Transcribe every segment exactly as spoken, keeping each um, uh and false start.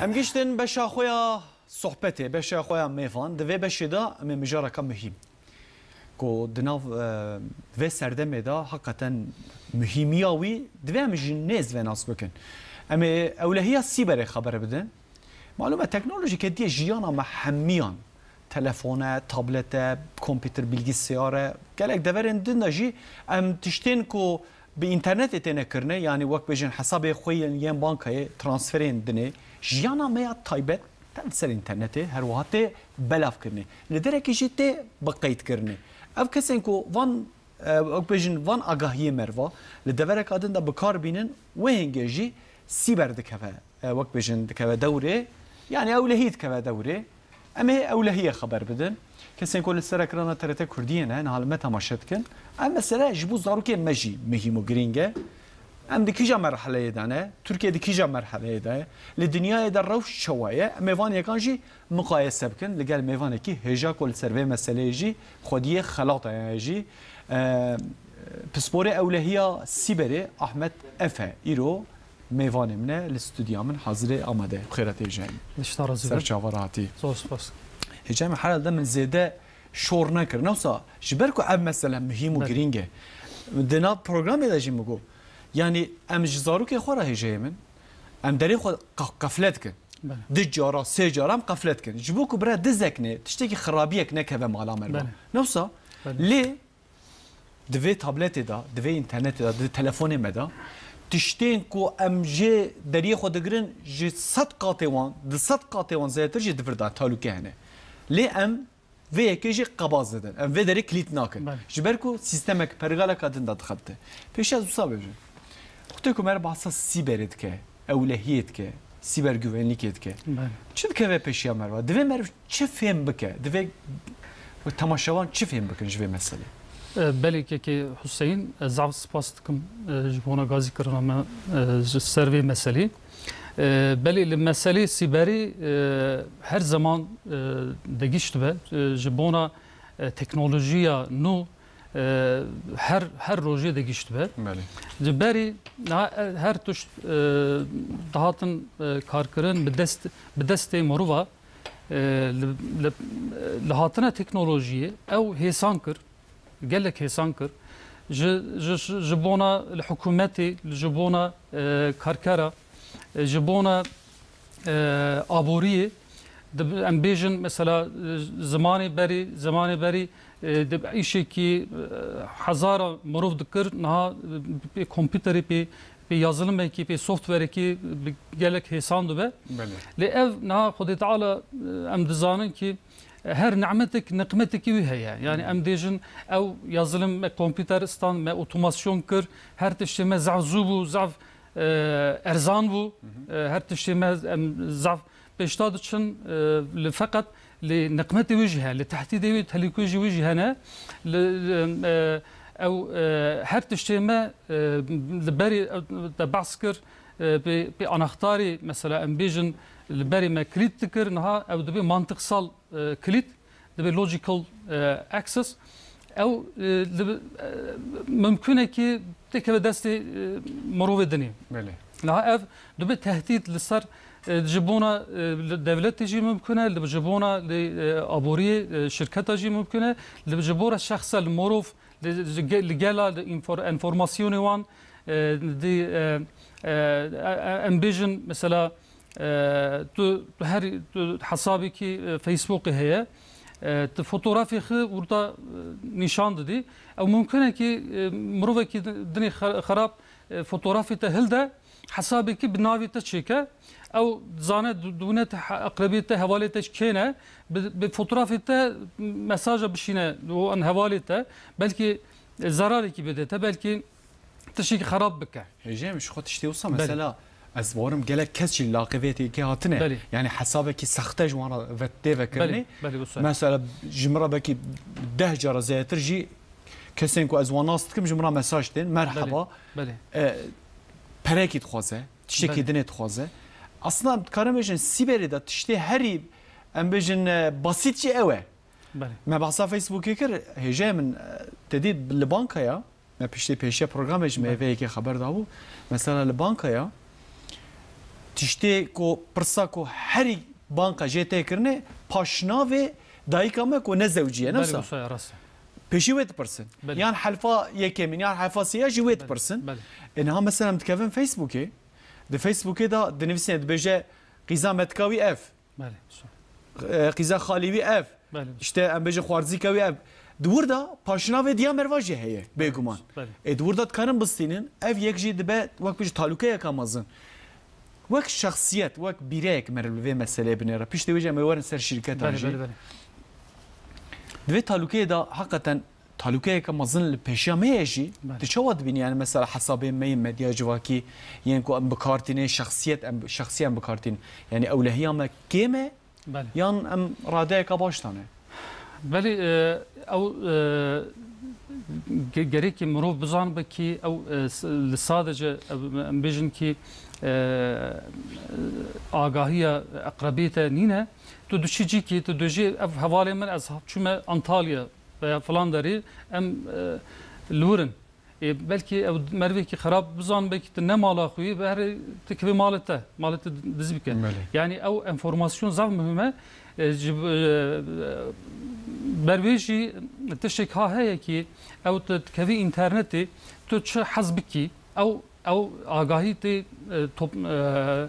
Em giştin beşa xwe ya sohbetê, beşa xwe ya mêvan. Di vê beşê de em ê mijareka muhîm ku di nav, e, vê serdemê de heqeten muhîmiya wî divê em ji nêz ve nas bikin. Em ê ewlehiya sîberê xeber bidin. Malûm e, teknolojî ketiye jiyana me hemiyan. Telefon e, tablet e, kompîter, bilgisayar e. Gelek deverên din de jî em tiştên ku bi înternetê têne kirine, yanî wek bêjin hesabê xwe yên, yên bankayê, transferên dinê, jiyana me ya taybet tê li ser înternetê her wiha tê belavkirinê. Li derekî jî tê biqeydkirinê. Ev kesên ku van, e, wek bêjin van agahiyê me re va li devereka din de bi kar bînin, wê hingê jî sîber dikeve, e, wek bêjin dikeve dewrê, yanî ewlehî dikeve dewrê. Em ê ewlehiyê xeber bidin. Kesên ku li ser ekrana T R T Kurdiyê ne, niha li me temaşe dikin. Ev mesele ji bo zarokên me jî muhîm û girîng e. Em di kîja merheleyê de ne? Tirkiye di kîja merheleyê de ye? Li dinyayê de rewş çawa ye? Em ê van yekan jî muqayese bikin. Li gel mêvanekî hêja ku li ser vê meseleyê jî xwediyê xelata ye jî. E, pisporê ewlehiya sîberê Ahmet Efe îro mêvanê min e, li stûdya min hazir e, amade. Bi xêr hatî hêjayê min. Dişta razî be. Ser çava re hatî. Zor spas. Hêjayê min, herhalde min zêde şor nekir. Ne wisa, ji ber ku ev mesele muhîm û Belê. girîng e. Di nav programê de jî min got. Yanî em ji zarokê xwe re hêjayê min, em derê xwe qe-, qefle dikin. Belê. Du cara, sê cara em qefle dikin. Ji bo ku bira dizek ne, tiştekî xirabiyek nekeve mala me re. Belê. Ne wisa? Belê. Lê di vê tabletê de, di vê înternetê de, di telefonê me de, tiştên ku em jê deriyê xwe digirin, ji sed qatê wan, di sed qatê wan zêdetir jî di vir de tehlûke hene. Lê em vê yekê jî qebaz didin. Em vê derê kilît nakin. Belê. Ji ber ku sîstemek, pergaleka din de dixebite. Pêşiya ez wisa bêjim. Wextê ku me re behsa sîberê dike, ewlehiyê dike, sîber güvenlikê dike. Belê. Çi dikeve pêşiya me re? Divê meriv çi fêm bike? Divê temaşevan çi fêm bikin ji vê meselê? E, belê kekê Huseyîn, ez zaf spas dikim, e, ji bona gazîkirina me, e, ji ser vê meselê. E, belê li meselê sîberî, e, her zeman, e, degîş dibe. E, ji bona, e, teknolojiya nû, e, her, her rojê degîş dibe. Belê. Ji berî niha, e, her tişt, e, dihatin, e, karkirin bi dest, bi destê mirova, e, li, li, li hatina teknolojiyê ew hêsan kir, gelek hêsan kir. Ji, ji, ji, ji bona li hikûmetê, ji bona, e, karkera, e, ji bona, e, aboriyê, di, em bêjin mesela, e, zimanê berî, zimanê berî, e, di îşekî, e, hezara mirov dikir, niha, e, pê kompîterê, pê, pê yazılımekî, pê softwarekî bi gelek hêsan dibe. Belê. Lê ev niha Xwedê Teala, e, em dizanin ki, her nimetek niqmetekî wî heye. Yani em dêjin ew yazılım me kompîter stand, me otomasyon kir, her tiştê me zaf zû bû, zaf, e, erzan bû. E, her tiştê me em zaf pêşta diçin, e, li feqet li niqmetê wî jî heye, li tehdîdê wî, telîkû jî wî jî hene. Li, e, ew, e, her tiştê me, e, li berî, e, te behs kir, e, pê, pê anahtarî, mesela em bêjin li berî me kilît dikir, niha ew dibe mantiqsal, e, kilît, dibe logical, e, access. Ew, e, dibe, e, mimkûn e ki têkeve destê, e, mirovê dinê. Belê. Niha ev dibe tehdîd li ser, e, ji bona, e, li dewletê jî mimkûn e, li, ji bona li, e, aboriyê, e, şirketa jî mimkûn e, li, ji bona şexsel mirov, li, li ge-, li gela, li înfor-, enformasyonê wan, e, di, e, e, e, em bêjin mesela, e, tu, tu her, tu hesabekî, e, Facebookê heye, e, tu fotografê xwe orada, e, nîşan didî. Ew mimkûn e ki, e, mirovekî di-, dinê xe-, xerab, e, fotografê te hilde, hesabekî bi navê te çêke. Ew dizane du-, dûne te he-, eqrebê te, hevalê te kê ne, bi, bi fotografê te mesaja bişîne û an hevalê te. Belkî, e, zerarekî bide te, belkî tiştekî xerab bike. Hêjayê min, ji xwe tiştê wisa Belê. mesela ez bawerim gelek kes jî laqê vê yekê hatine. Belê. Yani hesabekî sexte ji wan re ve-, tê vekirinê. Belê, belê, wisa. Mesela ji min re belkî deh cara zêdetir jî kesên ku ez wan nas dikim ji min re mesaj tên. Merhaba. Belê, belê. E, perekî dixwaze, tiştekî Belê. dinê dixwaze. Aslında em dikarin bêjin sîberê de tiştê herî, em bêjin, e, basît jî ew e. Belê. Me behsa Facebookê kir, hêjayê min, e, te dît li bankaya, me piştî pêşiya programê ji me Belê. vê yekê xeber dabû. Mesela li bankaya tiştê ku pirsa ku herî banka jê tê kirine, paşnavê dayika me ku ne zewcî ye, ne Belê, wisa? Wisa ye, rast e. Pêşî wê dipirsin. Belê. Yan helfa yekemîn, yan helfa sêya jî wê Belê, dipirsin. Belê. E, niha mesela em dikevin Facebookê, di Facebookê de dinivîsine, dibêje, qîza metka wî ev. Belê, wisa. E, qîza xalî wî ev. Belê. İşte em bêjin xwarzîka wî ev. Di wir de paşnavê diya merva jî heye, bêguman. Belê. Ê di wir de dikarin bistînin, ev yek jî dibe wek bijî talûkeyeka mezin. Wek şexsiyet, wek bîreyek meriv li vê meseleyê binêre. Piştî wê jî em ê werin ser şîrketan Belê, jî. Belê, belê. Di vê talûkeyê de heqeten talûkeyeke mezin li pêşiya me ye jî. Belê. Tu çawa dibînî? Yani mesela hesabê me yên medya civakî yên ku em bi kar tînin, şexsiyet em, şexsî em bi kar tînin. Yani ewlehiya me kêm e Belê. Yan em radeyeka baş dane? Belê, e, ew, e, ge-, gerekî mirov bizanibe kî ew, e, s-, li sadece, e, em bêjin kî, e, agahiya eqrebiyê te nîne. Tu diçî cîkî, tu dibêjî, ev hevalê min, ez çûme Antalya veya filan derê, em, e, li wir in. Ê, belkî ew merivekî xerab bizan, belkî tu ne mala xwe yî, bi herê tu kivê malê te, malê te dizî bike. Belê. Yani ew enformasyon zaf muhim e. E, ji, e, ber wê jî tiştek ha heye ki ew tu dikevî înternetê, tu çi hez bikî, ew, ew agahî tê, e, top-, e,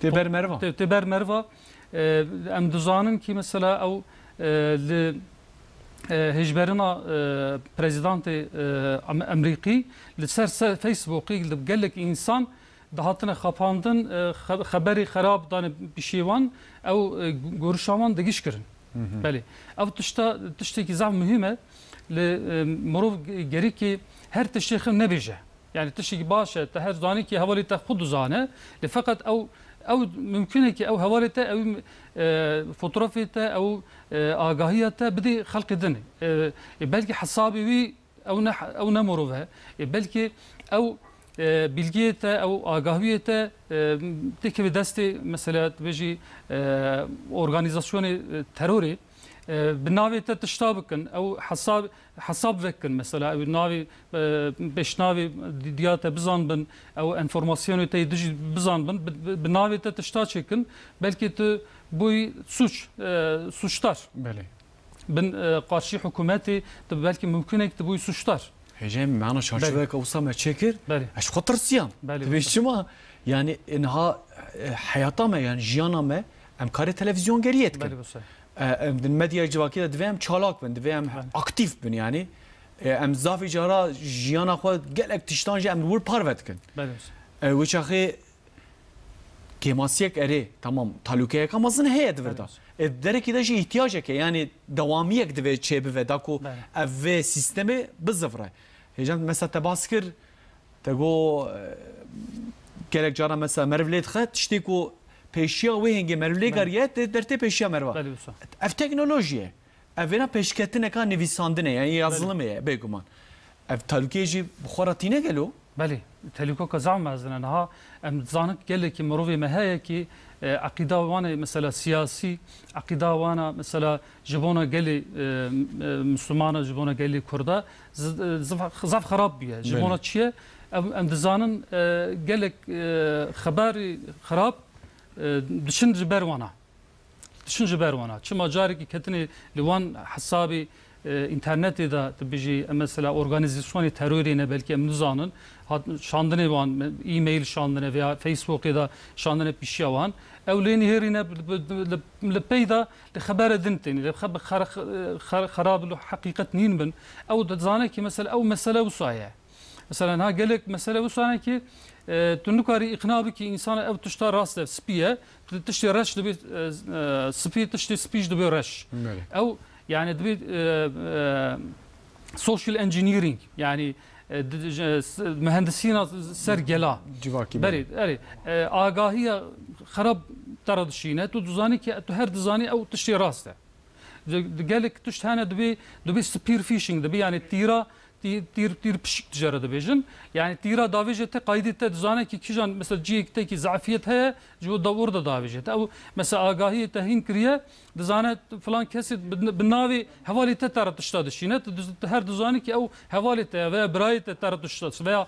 Tê top-, ber meriva. tê, tê ber meriva. E, em dizanin ki mesela ew, e, li e, hêjberina, e, prezidantê, e, Am-, Emrîkî li ser, ser Facebookê li gelek însan dihatine xapandin, e, xe-, xeberê xerab dane pişê wan, ew, e, gorişa wan digiş kirin. Hı hı. Belê. Ev tişta, tiştekî zaf muhîm e. Li, e, mirov ge-, gerî ki her tiştê xwe nebêje. Yani tiştekî baş e, te her zanî ki hevalê te xwe dizane, lê feqet ew, ew mimkun e ki ew hevalê te, ew, e, fotoğrafê te, ew, e, agahiya te bidê xelkê din. E, e, belkî hesabê wî ew ne, ew ne mirov e. E, belkî ew, e, bilgiyê te, ew agahiyê te, e, têkevê destê, mesela, dibêjî, e, organizasyonê, e, terorê, e, bi navê te tişta bikin, ew hesab, hesab vekin, mesela, ew navê, e, pêşnavê di-, diya te bizanbin, ew enformasyonê te yê dijî bizanbin, bi, bi, bi navê te tişta çêkin, belkî tu bûyî suç, e, suçdar. Belê. Bin, e, qarşî hikûmetê, tu belkî mimkunek tu bûyî suçdar. Hêjê, me ana çarçoveyeke Belê. wisa me çêkir, Belê. ez xwe tirsiyam. Belê, Dibê wisa. çima? Yani, niha, e, heyata me, yani jiyana me, em karê televîzyon geriyê dikin. Belê, wisa. E, em din medyaya civakî de divê em çalak bin, divê em Belê. aktîf bin yani. E, em zafî cara jiyana xwe gelek tiştan jî em li wir parve dikin. Belê, wisa. E, wê çaxê kêmasiyek erê, tamam, talûkeyeka mezin heye di vir de. Evet. E, derekî de jî îhtiyacek e, yani dewamiyek divê çêbive, da ku Belê. ev vê sîstemê bizivre. Hêcan, mesela te bas kir, te got, e, gelek cara mesela meriv lê dixe, tiştê ku pêşiya wê hingê meriv lê Belê. geriye, tê dertê pêşiya meriva. Belê, wisa. Ev teknolojî ye. Ev vêna pêşketineka nivîsandinê, yani Belê. yazılımê ye, bêguman. Ev talûkeyê jî bi xwe re tîne gelo? Belê, telûkeka zaf mezin e. Niha em dizanin gelekî mirovê me heye ki, e, eqîda wan ê mesela siyasî, eqîda wana mesela ji bona gelê, e, e, Mislimana, ji bona gelê Kurda z-, e, zaf, zaf xerab bûye. Ji Belê. bona çi ye? Em, em dizanin, e, gelek, e, xeberî xerab, e, diçin ji ber wana. Diçin ji ber wana. Çima carekî ketinê li wan hesabê, e, înternetê de, tu bijî, em mesela organizasyonê terorê ne, belkî em nizanin, hat şandinê wan, e-mail şandine veya Facebookê de şandine pişiya wan. Ew lê nihêrîne bi, bi, bi, li, li pey de li xebere din tên, li xeb-, xer-, xer-, xerab li heqîqet nîn bin. Ew dizane ki mesela ew mesele wisa ye. Mesela niha gelek mesele wisane ki, e, tu nikarî îqna bikî însana ew tişta rast e, spî ye, tu tiştê reş dibê, e, e, spî, tiştê spî jî dibê reş. Belê. Ew, yani dibê, e, e, social engineering, yani, e, di-, e, s-, mühendisîna ser gela. Civakî, Berê, belê. erê, e, agahiya xerab te re dişîne, tu dizanî ki, tu her dizanî ew tiştê rast e. Di, di gelek tişt hene dibê, dibê spear phishing, dibê yani tîra, tî-, tîr, tîr pişik dijere dibêjin. Yani tîra davêje te, qaydê te dizane ki kîjan, mesela ciyek te ki zafiyet heye, ji bo da orada davêje te. Ew mesela agahiyê te hîn kiriye, dizane filan kesê bi, bi navê hevalê te te re tişta dişîne. Tu diz-, tu her dizanî ki ew hevalê te ye veya birayê te te re tişta veya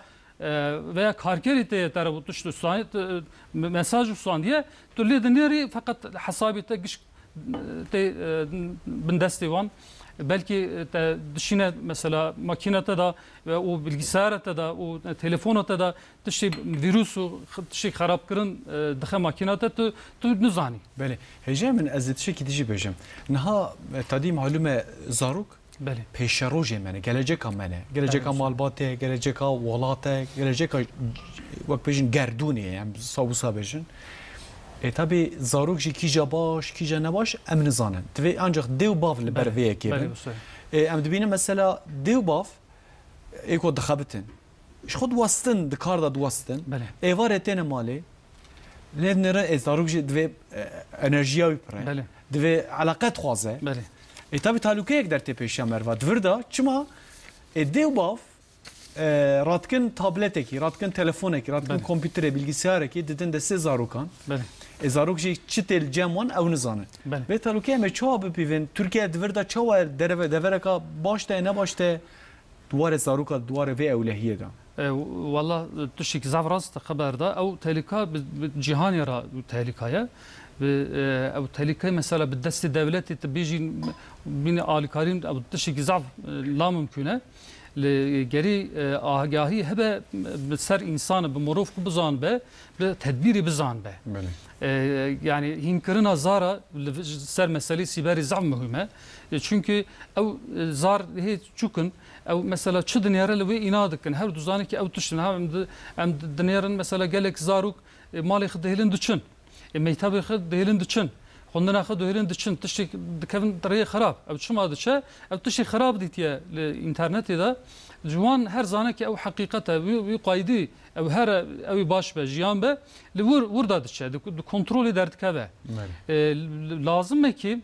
e, veya karkerê te ye te re û tişt û sanî, tu, e, me-, mesaj û sandiye, tu lê dinêrî, feqet hesabê te gişk, e, tê, e, bin destê wan. Belkî, e, te dişîne mesela makîna te de ve û bilgisayara te de û telefona te de tiştê vîrus û x-, tiştê xerabkirin, e, dixe makîna te, tu, tu nizanî. Belê. Hêjayê min, ez ê tiştekî dijî bêjim. Niha, e, tadî malûm e, zarok Belê. Pêşerojê me ne, geleceka me ne. Geleceka Belê, malbatê, geleceka welatê, geleceka, wek bêjin, gerdûnê, em sa wisa bêjin. E, tabî zarok jî kîja baş, kîja nebaş, em nizanin. Divê ancak dê û bav li ber Belê. Vê yekê Belê, bin. Wisa. E, em dibînin mesela dê û bav ê ku dixebitin. Ji xwe diwestin, di kar de diwestin. Belê. Êvarê têne malê. Lê nêre ê zarok jî divê, e, enerjiya wî pir e. Belê. Divê eleqe dixwaze. Belê. Ê tabî talûkeyek der tê pêşiya merva. Di vir de çima ê dê û bav, e, radikin tabletekî, radikin telefonekî, radikin Belê. Kompîterê, bilgisyarekî didin destê zarokan. Belê. Ê zarok jî çi tê li cem wan ew nizanin. Belê. Vê talûkeyê em ê çawa bipîvin? Tirkiye di vir de çawa dereve-, devereka baş de, ne baş de? Di warê zaroka, di warê vê ewlehiyê de. E, wala, tiştekî zaf rast xeber da. Ew tehlika bi, bi cîhanê re tehlika ye. Bi, e, ew tehlike mesela bi destê dewletê tu bêjî bînî alîkarîn, ew tiştekî zaf, e, namimkûn e. Li gerî, e, agahî hebe bi ser însan, bi mirov xwe bizan be, bi tedbîrî bizan be. Belê. E, yani hînkirina zara li vi-, ser meselê sîberî zaf muhîm e. E, çünkü ew, e, zar hê çûkin, ew mesela çi dinêre li wê îna dikin. Her du zanin ki ew tiştin. Ha, em di-, em di-, dinêrin mesela gelek zarok, e, malê xwe dihêlin diçin. E, mektebê xwe dihêlin diçin. Xwendina xwe dihêlin diçin. Tiştek dikevin rêyê xirab. Ew çima diçe? Ew tiştê xirab dîtiye li înternetê de. Ji wan her zane ki ew heqîqet e. Wî, wî qaydî ew here, ew ê baş be, jiyan be. Li wir, wir de diçe. Di, di kontrolê derdikeve. Belê. E, l-, lazim e ki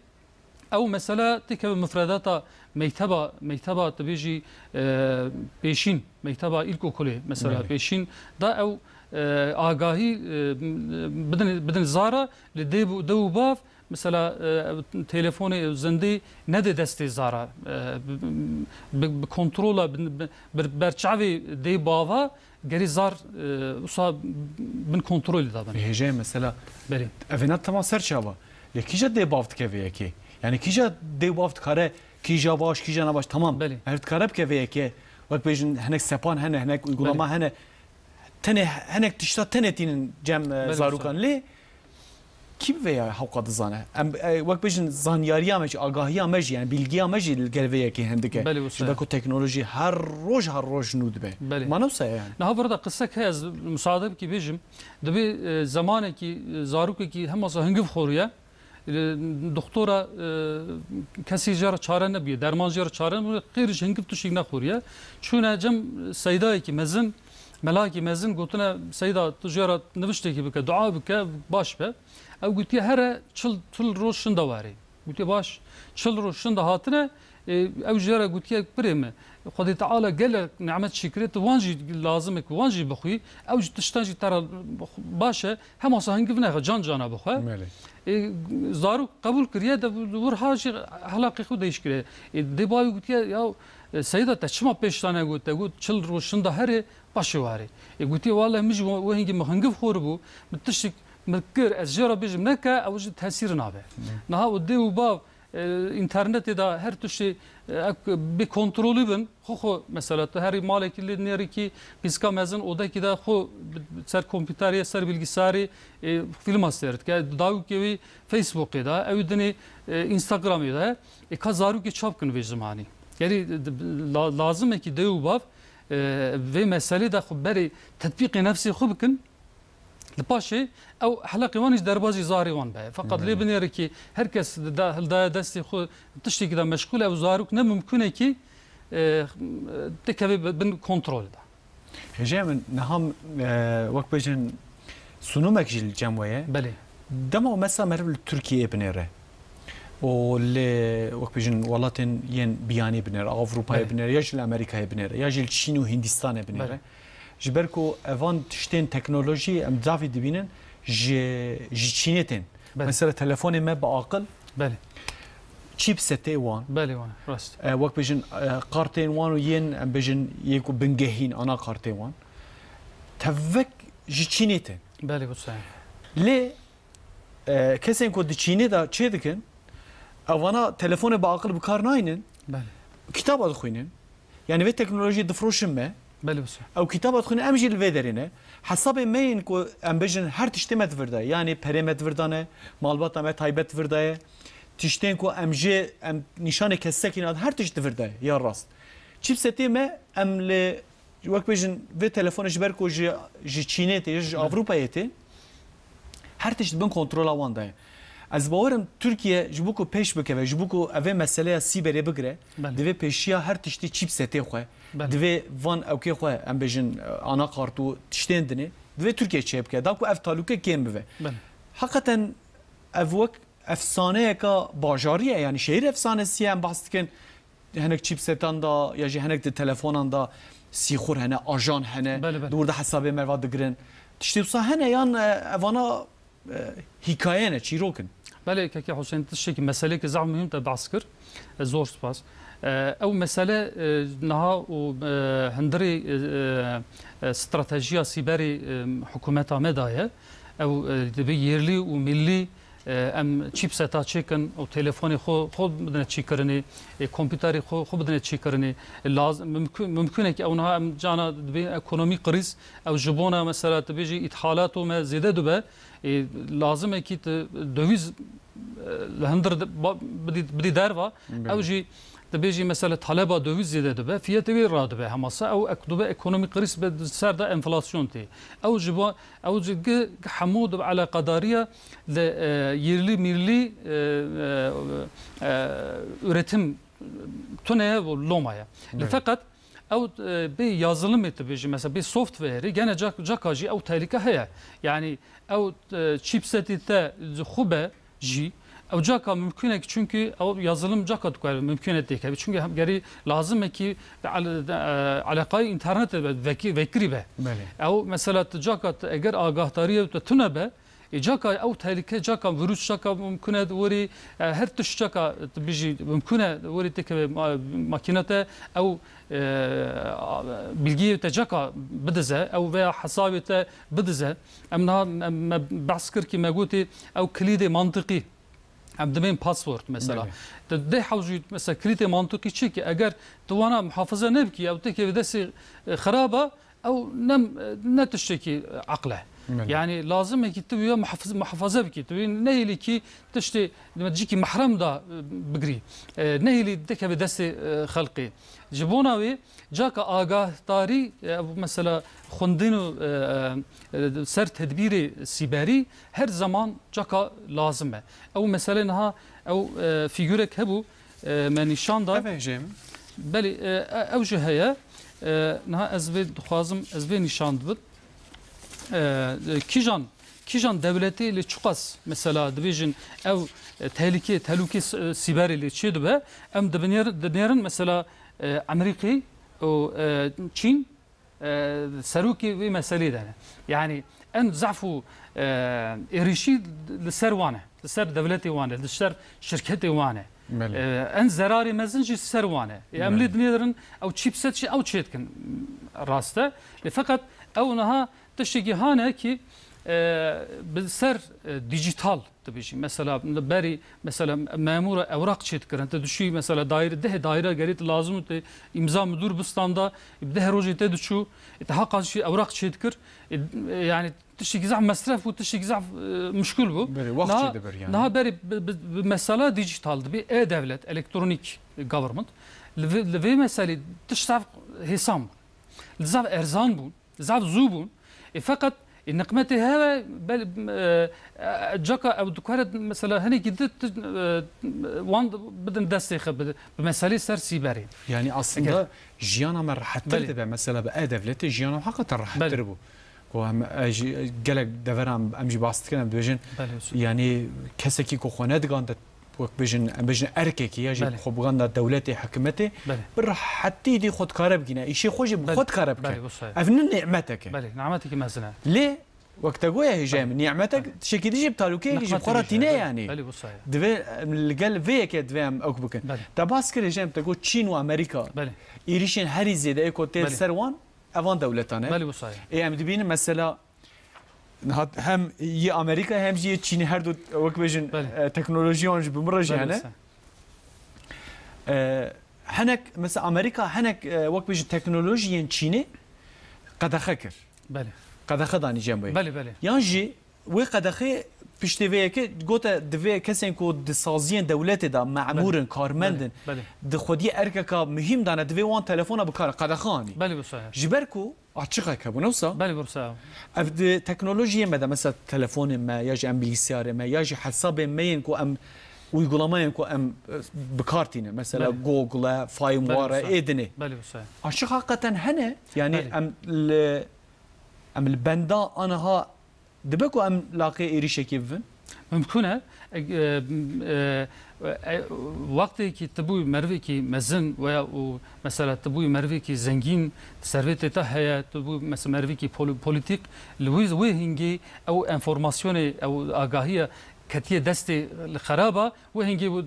ew mesela têkeve mifredata mekteba, mekteba tu bêjî, e, pêşîn, mekteba îlkokulê mesela Belê. Pêşîn da ew, e, agahî, e, bidin, bidin zara li dê bu-, dê û bav mesela, e, telefonê zindî nedê destê zara, e, bi, bi, bi kontrola, bi, bi, bi berçavê dê bava Gerî zar, e, wisa bin kontrolê de bin. Hêjayê mesela, Belê. Evêna tema ser çava. Lê kîja dê bav dike vê yekê? Yani kîja dê bav dikare, kîja baş, kîja nebaş, tamam. Belê. Ev dikare bike vê yekê. Wek bêjin hinek sepan hene, hinek uygulama Belê. Hene. Tenê, hinek tişta tenê tînin cem, e, Belê, zarokan. Wisa. Lê Kî bi vê ya hewqa dizane? Em, e, wek bêjin, zanyariya me jî, agahiya me jî, yani bilgiya me jî li gel vê yekê hindik e. Belê, wisa. Ji ber ku teknolojî her roj, her roj nû dibe. Belê. Ma ne wisa ye yani? Niha vir de qisek heye, ez musade bikî bêjim. Dibê, e, zemanekî, e, zarokekî hemasa hingiv xoriye. E, doktora, e, kesî jê re çare nebûye, derman jê re çare nebûye, qîr ji hingiv tiştek nexoriye. Çûne cem seydayekî mezin, melakî mezin, gotine, Seyda, tu jê re niviştekî bike, dua bike, baş be. Ew gotiye, here çil, çil roj şinda warê. Gotiye, baş, çil roj şinda hatine, e, ew jê re gotiye, birê min, Xwedê Teala gelek nimet çêkiriye, tu wan jî lazim e ku wan jî bixwî, ew jî tiştan jî te re baş e, hemasa hingiv nexe, can cana bixwe. Belê. E, zarok qebûl kiriye, de wir ha jî helaqê xwe değiş kiriye. E, dê bavê gotiye, ya, e, Seyda, te çima pêş tane got, te got, çil roj şinda herê, Paşê warê. Ê gotiye, wele min jî we, we hingî min hingiv xoribû, min tiştek min kir, ez jê re bêjim neke, ew jî tesîr nabe. Hı. Niha û dê û bav, e, înternetê de her tiştê, e, ek bê kontrolî bin, xwe xwe mesela tu herî malekî lê nêrîkî pîska mezin odekî de xwe bi, bi ser kompîterê, ser bilgisayarê, e, fîlma seyr dike. Dawikê wî Facebookê de, ew dinê, e, Instagramê de, e, ka zarokê çap kin vê zimanî. Gerî, e, di, la, lazim e ki dê û bav, e, vê meselê de xwe berê tetbîqê nefsê xwe bikin. Li paşê ew helaqê wan jî derbazî zarê wan be. Feqet lê Belê. Binêre ki her kes da, hildaye destê xwe tiştekî de meşgûl e, ew zarok ne mimkûn e ki, e, tikeve bi-, bin kontrol de. Hêjayê min, niha, e, wek bêjin, sunûmek jî li cem we ye. Belê. Dema mesela meriv li Tirkiyeyê binêre û li, wek bêjin, welatên yên biyanî binêre, Ewropayê Belê. Binêre, ya jî li Amerîkayê binêre, ya jî li Çîn û Hindistanê binêre. Belê. Ji ber ku evan tiştên teknolojî em zafî dibînin, ji, ji Çînê tên. Belê. Mesela telefonê me bi aqil, Belê. Chipsetê wan. Belê, wan, rast. E, wek bêjin, e, kartên wan û yên, em bêjin, yê ku bingehîn, ana kartên wan. tevek ji Çînê tên. Belê, wisa ye. Lê, e, kesên ku di Çînê de çê dikin, ewana telefonê bi aqil bi kar naynin, Belê. kitaba dixwînin. Yani vê teknolojiyê difroşin me. Belê, wisa. Ew kitaba dixwînin, em jî li vê derê ne. Hesabê me yên ku em bêjin her tiştê me di vir de. Yani perê me di vir de ne, malbata me taybet di vir de ye. Tiştên ku em jê, em nîşanê kesekî nadin, her tişt di vir de ye, ya rast. Chipsetê me, em li Wek bêjin, vê telefonê ji ber ku ji, ji Çînê tê, ji Belê. Avrupayê tê, her tişt bin kontrola wan de ye. Ez bawerim Tirkiye ji bo ku pêş bikeve, ji bo ku evê meseleya sîberê bigire, Belê. divê pêşiya her tiştî chipsetê xwe, Belê. divê van ewkê xwe, em bêjin, anakart û tiştên dinê, divê Tirkiye çêbike, da ku ev talûke kêm bive. Belê. Heqeten ev wek efsaneyeka bajarî ye, yani şehir efsanesi ye, em behs dikin, hinek chipsetan da ya jî hinek di telefonan da sîxur hene, ajan hene, Belê, belê. di wir de hesabê merva digirin. Tiştê wisa hene yan, e, evana, e, hîkaye ne, çîrok in? Belê, Kekê Husên, tiştekî, meseleyekî zaf muhîm te behs kir. E, zor spas. E, ew mesele, e, niha û, e, hundirê, e, e, stratejiya sîberê, e, hikûmeta me de ye. Ew, e, divê yerlî û millî E, em chipseta çêkin û telefonê xwe, xwe bidine çêkirinê, e, kompîterê xwe, xwe bidine çêkirinê. E, laz-, mimkû-, mimkûn e ki ew niha em cana dibê ekonomî qirîz, ew ji bona mesela tu bêjî îthalat û me zêde dibe, e, lazim e ki tu döviz, e, li hundir di-, ba-, bidî, bidî derva, Belê. ew jî Dibêjî mesela taleba döviz zêde dibe, fiyetê wê radibe. Hemasa ew ek-, dibe ekonomî qirîz be, di ser de enflasyon tê. Ew ji bo, ew ji gi, gi hemû dibe eleqedariya li, e, yerli milli, e, e, e, üretim tune ye û loma ye. Li Evet. feqet ew, e, bê yazılımê dibêjî, mesela bê softwareê gene cak-, caka jî ew tehlike heye. Yani ew, e, chipsetê te ji xwe be, jî. Ew caka mimkûn e ki, çünkü ew yazılım caka dikare mimkûn e têkeve. Çünkü hem gerî lazim e ki de al-, de, e, eleqayê internetê be, vekî-, vekirî be. Belê. Ew mesela tu caka tu eger agahdariyê te tune be, e, caka ew tehlike, caka virus, caka mimkûn e werî, e, her tişt caka tu bijî mimkûn e werî têkeve ma-, makîna te ew, e, a, bilgiyê te caka bidize, ew veya hesabê te bidize. Em niha, em, me behs kir ki me gotê ew kilîdê mantiqî. Em dibên password mesela. Belê. Di dê hewjî mesela kilîdê mantiqî çi ki eger tu wana muhafaza nebikî, ew têkevê destê, e, xiraba, ew ne, ne tiştekî, e, aql e. Belê. Yani lazim e ki tu wî muhafiz-, muhafaza bikî. Tu wî nehêlî ki tiştê, dime, cîkî mehrem da, e, bigirî. E, nehêlî têkevê destê, e, xelqê. Ji bona wê caka agahdarî, e, ev mesela xwendin û, e, e, ser tedbîrê sîberî her zaman caka lazim e. Ew mesele niha ew, e, fîgurek hebû, e, me nîşan da. Ev e jê min. Belê, e, e, ew jî heye. E, niha ez vê dixwazim, ez vê nîşan dibim. E, e, kîjan, kîjan dewletê lê çiqas mesela dibêjin ew, e, tehlike, telûkê s-, e, sîberê lê çê dibe, em dibinêr-, dinêrin mesela, e, Amerîkê û, e, Çîn, e, serokê wê meselê de ne. Yani en zaf û, e, êrîşî li ser wan e, li ser dewletê wan e, li ser şirketê wan e. Belê. E, en zerarê mezin jî ser wan e. E, em Belê. lê dinêrin ew chipset jî ew çêdikin, rast e. Lê feqet ew niha tiştekî hane ki, e, bi ser, e, dijital dibêjî. Mesela, li berî, mesela, memûra ewraq çêdikirin. Tu dişî, mesela, daîre, deh daîre gerî tu lazim û tu îmza midur bistan da, bi deh rojê te diçû, e, tu haqas jî ewraq çêdikir. E, e, yani tiştekî zaf mesref bû, tiştekî zaf, e, muşkil bû. Berê, wext Niha, çêdibir yani. niha berî bi, bi, bi mesela dijital dibê e-devlet, electronic government. Li vê, li vê meselê tişt zaf hêsan bû. Li zaf erzan bû. Zaf zû bûn. E, feqet, e, niqmetê heve, bel-, e, e, caka ew dikare mesela hinekî di, di, e, wan bidin destê xwe bi, bi meselê ser sîberê. Yani aslında Eger jiyana me rehettir Belê. dibe. Mesela bi e-devletê jiyana heqeten rehettir Belê. bû. Ku em, e, jî, gelek deveran em jî bas dikin, em dibêjin, Belê, wisa. yani kesekî ku xwe nedigande wek bêjin, em bêjin erkekî ya jî Belê. xwe biganda dewletê, hikûmetê, Belê. bi rehetî dî xwe dikare bigîne. Îşê xwe jî bi Belê. xwe dikare bike. Belê, wisa ye. Ev ne nîmetek e. Belê, nîmetekî mezin e. Lê wek te goya hêjayê min, nîmetek Belê. tiştekî dijî bi talûkeyek jî bi xwe re Nîmetekî tîne jî, yani. Belê, wisa ye. Divê em li gel vê yekê divê em ew bikin. Belê. Te bas kir hêjayê min, te got Çîn û Amerîka. Belê. Êrîşên herî zêde ê ku tê Belê. ser wan Evan dewletan e. Belê, wisa ye. Ê, em dibînin mesela niha hem yê Amerîka hem jî yê Çînê her du wek bêjin, Belê. e, teknolojiyan jî bi min re jî Belê, hene. wisa. E, hinek mesela Amerîka hinek, e, wek bêjin teknolojiyên Çînê qedexe kir. Belê. Qedexe danî cem wê. Belê, belê. Yan jî wê qedexê piştê vê yekê gote divê kesên ku di saziyên dewletê de memûr in, Belê. karmend in, Belê. Belê. di xwediyê erkeka muhîm dane, divê wan telefona bi kar qedexe anî. Belê, wisa ye. Ji ber ku açiqek hebû, ne wisa? Belê, wisa ye. Ev di teknolojiyê me de, mesela telefonên me, ya jî em bilgisayarê me, ya jî hesabên me yên ku em, uygulamayên ku em, e, bi kar tînin, mesela Belê. Google e, FireWire Belê, e, wisa. ê dinê. Belê, wisa ye. Açiq hakikaten hene, yani Belê. em li, em li benda aniha dibe ku em laqê êrîşekê bibin? Mimkun e. E, e, e, e, wextê ki tu bûyî merivekî mezin veya û mesela tu bûyî merivekî zengîn, servetê te heye, tu bû mesela merivekî pol-, polîtîk, li wî, wê hingê ew enformasyonê, ew agahiya ketiye destê li xeraba, wê hingê wî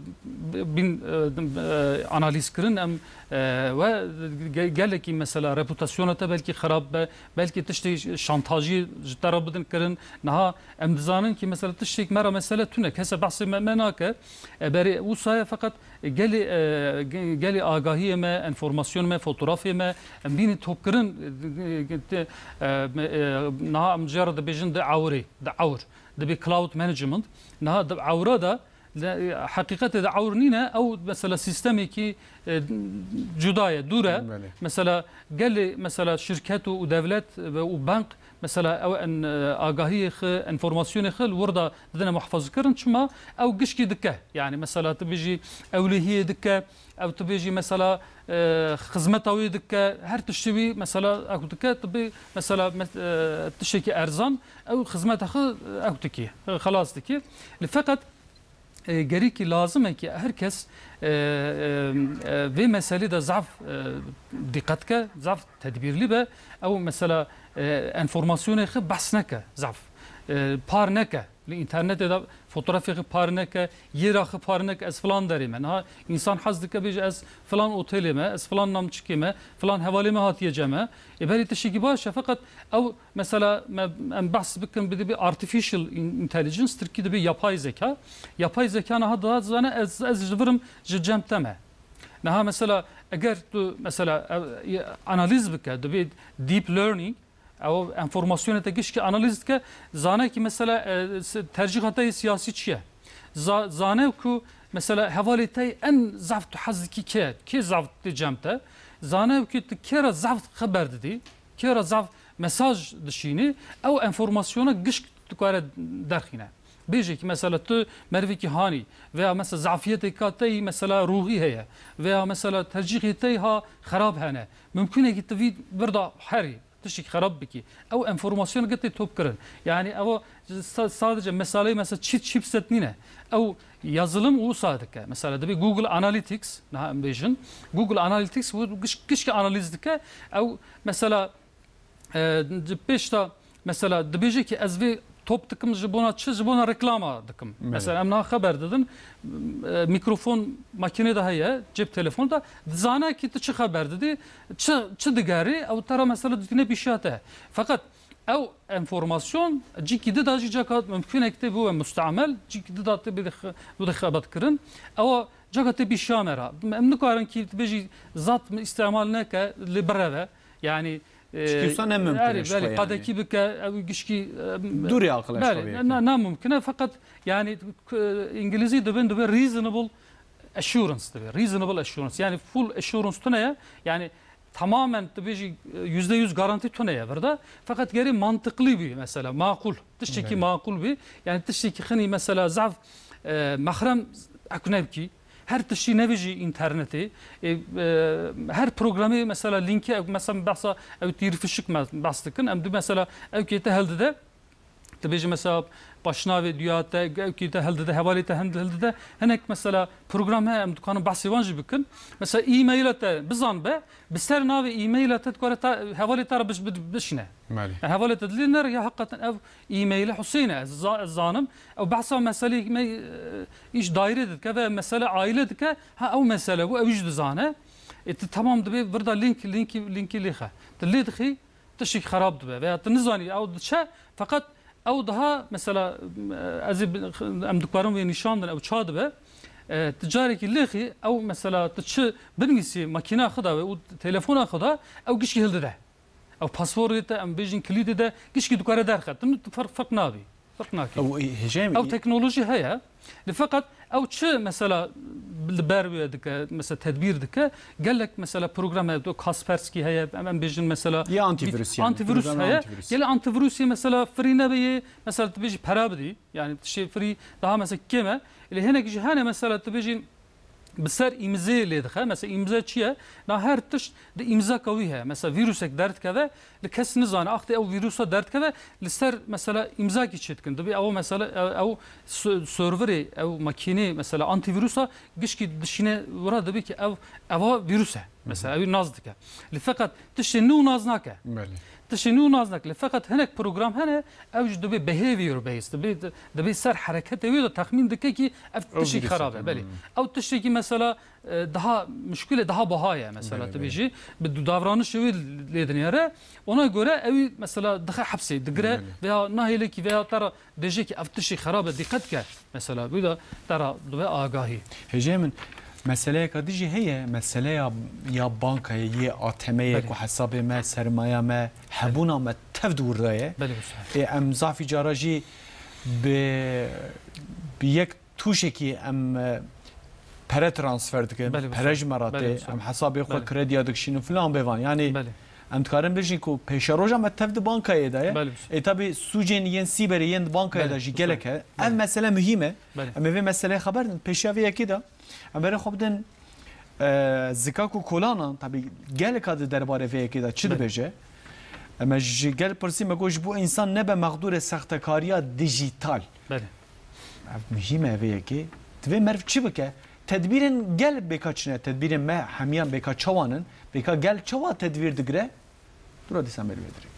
bin, e, e, analîz kirin, em, e, we ge-, gelekî mesela reputasyona te belkî xerab be, belkî tiştê şantajî ji te re bidin kirin. Niha em dizanin ki mesela tiştêk me re mesele tune, kese behsê me, me nake. E, berê wisa ye feqet gelê, e, ge-, gelê agahiyê me, enformasyonê me, fotografê me, em bînin topkirin, e, e, e, me, e, niha em jê re dibêjin di ewrê, di ewr, dibê cloud management. Niha di ewra de, le, e, heqîqetê de ewr nîne, ew mesela sîstemekî, e, cuda ye, dûr e. Belê. Mesela gelê, mesela şirket û, û dewlet ve û bank, mesela ew en, e, agahiyê xwe, enformasyonê xwe li wir de didine muhafazkirin, çima ew gişkî dike. Yani mesela tu bêjî ewlehiyê dike, ew tu bêjî mesela, e, xizmeta wê dike, her tiştê wî mesela ew dike, tu bê mesela mes-, e, tiştekî erzan, ew xizmeta xwe ew dikî, xelas dikî. Li feqet e, gerîkî lazim e ki her kes, e, e, e, vê meselê de zaf, e, dîqet ke, zaf tedbîrlî be. Ew mesela, e, enformasyonê xwe behs neke zaf. E, par neke. Li înternetê de fotografê xwe par neke, yêra xwe par neke, ez filan derê me. Niha însan hez dike bêje ez filan otelê me, ez filan namçikê me, filan hevalê me hatiye cem me. Ê berî tiştekî baş e, feqet ew Mesela me, em behs bikin, bi, bi artificial in-, intelligence, tirkî dibe yapay zeka. Yapay zeka niha dihat zane ez, ez ji vir im ji cem te me. Niha mesela eger tu mesela, e, e, analîz bike, dibe deep learning, ew enformasyonê te gişkî analîz dike, zane ki mesela, e, se-, tercîha te yê siyasî çi ye? Za-, zane ku mesela hevalê te en zaf tu hez dikî kê, kê zaf tê cem te? Zane ku tu kê re zaf xeber didî? Kê re zaf mesaj dişînî, ew enformasyona gişk dikare derxîne. Bêje ki mesela tu merivekî hanî veya mesela zafiyetêka te yî mesela ruhî heye veya mesela tercîhê te yî ha xerab hene. Mimkun e ki tu vî vir de herî tiştekî xerab bikî. Ew enformasyon gi tê top kirin. Yani ew sa-, sadece meseleyê mesela çît chipset nîne. Ew yazılım wisa dike. Mesela dibê Google Analytics, niha em bêjin, Google Analytics û giş-, gişkî analîz dike. Ew mesela e, di pêş de mesela dibêje ki ez vê top dikim ji bona çi, ji bona reklama dikim. Belê. Mesela em niha xeber didin, e, mikrofon makînê de heye, cep telefon de, dizane ki tu çi xeber didî, çi, çi digerî, ew te re mesela dikine pîşiya te. Feqet ew enformasyon cîkî di de jî caka mimkun e ki tê bibe mustemel, cîkî di de tê bide xe-, bide xebatkirin. Ew caka tê pîşiya me re. Em nikarin ki tu bêjî zat îstemal neke, lê bireve. Yani, Çikî wisa ne mimkun e, belê, ji xwe, yani. Qedekî bike, ew gişkî, e, Dûrê aqil e ji xwe belê, bê yekê. Na, namimkun e, feqet, yani, k-, îngilîzî dibin, dibe reasonable assurance dibe. Reasonable assurance. Yani, full assurance tune ye. Yani, tamamen tu bêjî, e, yüzde yüz garanti tune ye vir de. Feqet gerê mantıklı bî mesela, makul. Tiştekî Belê. makul bî. Yani, tiştekî xinî mesela zaf, e, mexrem ekune bikî. Her tiştî nevijî înternetê. E, e, her programê mesela linkê, mesela behsa ew tîrfişik me behs dikin. Em di mesela ew kê te heldide, tu bêjî mesela paşnavê duya te, ew kê te heldide, hevalê te hend-, heldide. Hinek mesela program heye, em dikarin behsê wan jî bikin. Mesela e-maila te bizan be, bi ser navê e-maila te dikare ta, hevalê te re biş-, bi-, bişîne. Belê. Yani hevalê te dilê nere ya heqeten ev e-mailê Huseyne, ez za-, ez zanim. Ew behsa meselê me, e, îş daîre dike ve mesele aile dike, ha ew mesele bû, ew jî dizane. Ê tu temam dibê vir de link, linkî, linkî lêxe. Tu lê dixî, tiştîk xerab dibe. Veya tu nizanî ew diçe, feqet ew daha mesela, e, ez ê bi-, em dikarin wê nîşan din, ew ça dibe. E, tu carekî lêxî, ew mesela tu çi binivîsî makîna xwe de wê û telefona xwe de, ew gişkî hildide. Ew passwordê te, em bêjin kilîdê de, gişkî dikare derxe. Tu, tu ferq, ferq nabî. Ferq nake. Ew, e, hêjayê min, Ew e- teknolojî heye. Li feqet ew çi mesela li ber wê dike, mesela tedbîr dike, gelek mesela program heye, Kaspersky heye, em, em bêjin mesela Yê antivirus bît-, yani, antivirus program heye. Antivirus. Gelek antivirusê mesela free nebe yê, mesela tu bêjî pera bidî, yani tiştê free daha mesela kêm e. Lê hinek jî hene mesela tu bêjî bi ser îmzê lê dixe. Mesela îmze çi ye? Na her tişt di îmzeka wî heye. Mesela vîrusek derdikeve, li kes nizane, axtê ew vîrusa derdikeve, li ser mesela îmzakî çêdikin. Dibê ew mesela, ew, ew s-, serverê, ew makînê mesela antîvîrusa gişkî dişîne wira dibê ki ev, eva vîrus e. Mesela ew nas dike. Li feqet tiştê nû nas nake. Belê. Tiştê nû nas nake. Li feqet hinek program hene, ew jî dibê behê vî ro behêz. Dibê, dibê ser hereketê wê de texmîn dike ki ev Ew tiştî vîrus xerab e. e. Belê. Hmm. Ew tiştê ki mesela, e, daha muşkil e, daha baha ye mesela Belê, tu belê. bêjî. Bi du-, davranişê wê lê dinêre. Ona göre ew mesela dixe hepsê, digire Belê. veya nahêle ki veya te ra dêje ki ev tiştî xerab e, dîqet ke. Mesela, bu da te ra dibe agahî. Hêjayê min, meseleyeka din jî heye, meseleya ya bankayê, yê A T M'yê Belê. ku hesabê me, sermaya me, hebûna me tev di wir de ye. Belê, wisa. Ê, em zafî cara jî bi, bi yek tûşekî em, e, pere transfer dikin, Belê, wisa. pere ji me re Belê, tê, wisa. em hesabê xwe Belê. krediya dikişînin filan bêvan. Yanî Belê. em dikarin bijîn ku pêşeroja me tev di bankayê de ye. Belê, wisa. Ê, tabî sûcên yên sîberê yên di bankayê Belê, de jî wisa. gelek e. Ev Belê. mesele muhîm e. Belê. Em ê vê meseleyê xeber din. Pêşiya vê yekê de em berê xwe bidin, e, Zikak û Kolanan, tabî gelek a di derbarê vê yekê de çi Belê. dibêje? Em ji gel pirsî, me got ji bo însan nebe mexdûrê sextekariya dijîtal. Belê. Ev muhîm e vê yekê. Divê meriv çi bike? Tedbîrên gel bêka çi ne? Tedbîrên me hemiyan bêka çawa nin? Bêka gel çawa tedbîr digire? Dûra dîsa mêrivê dirê.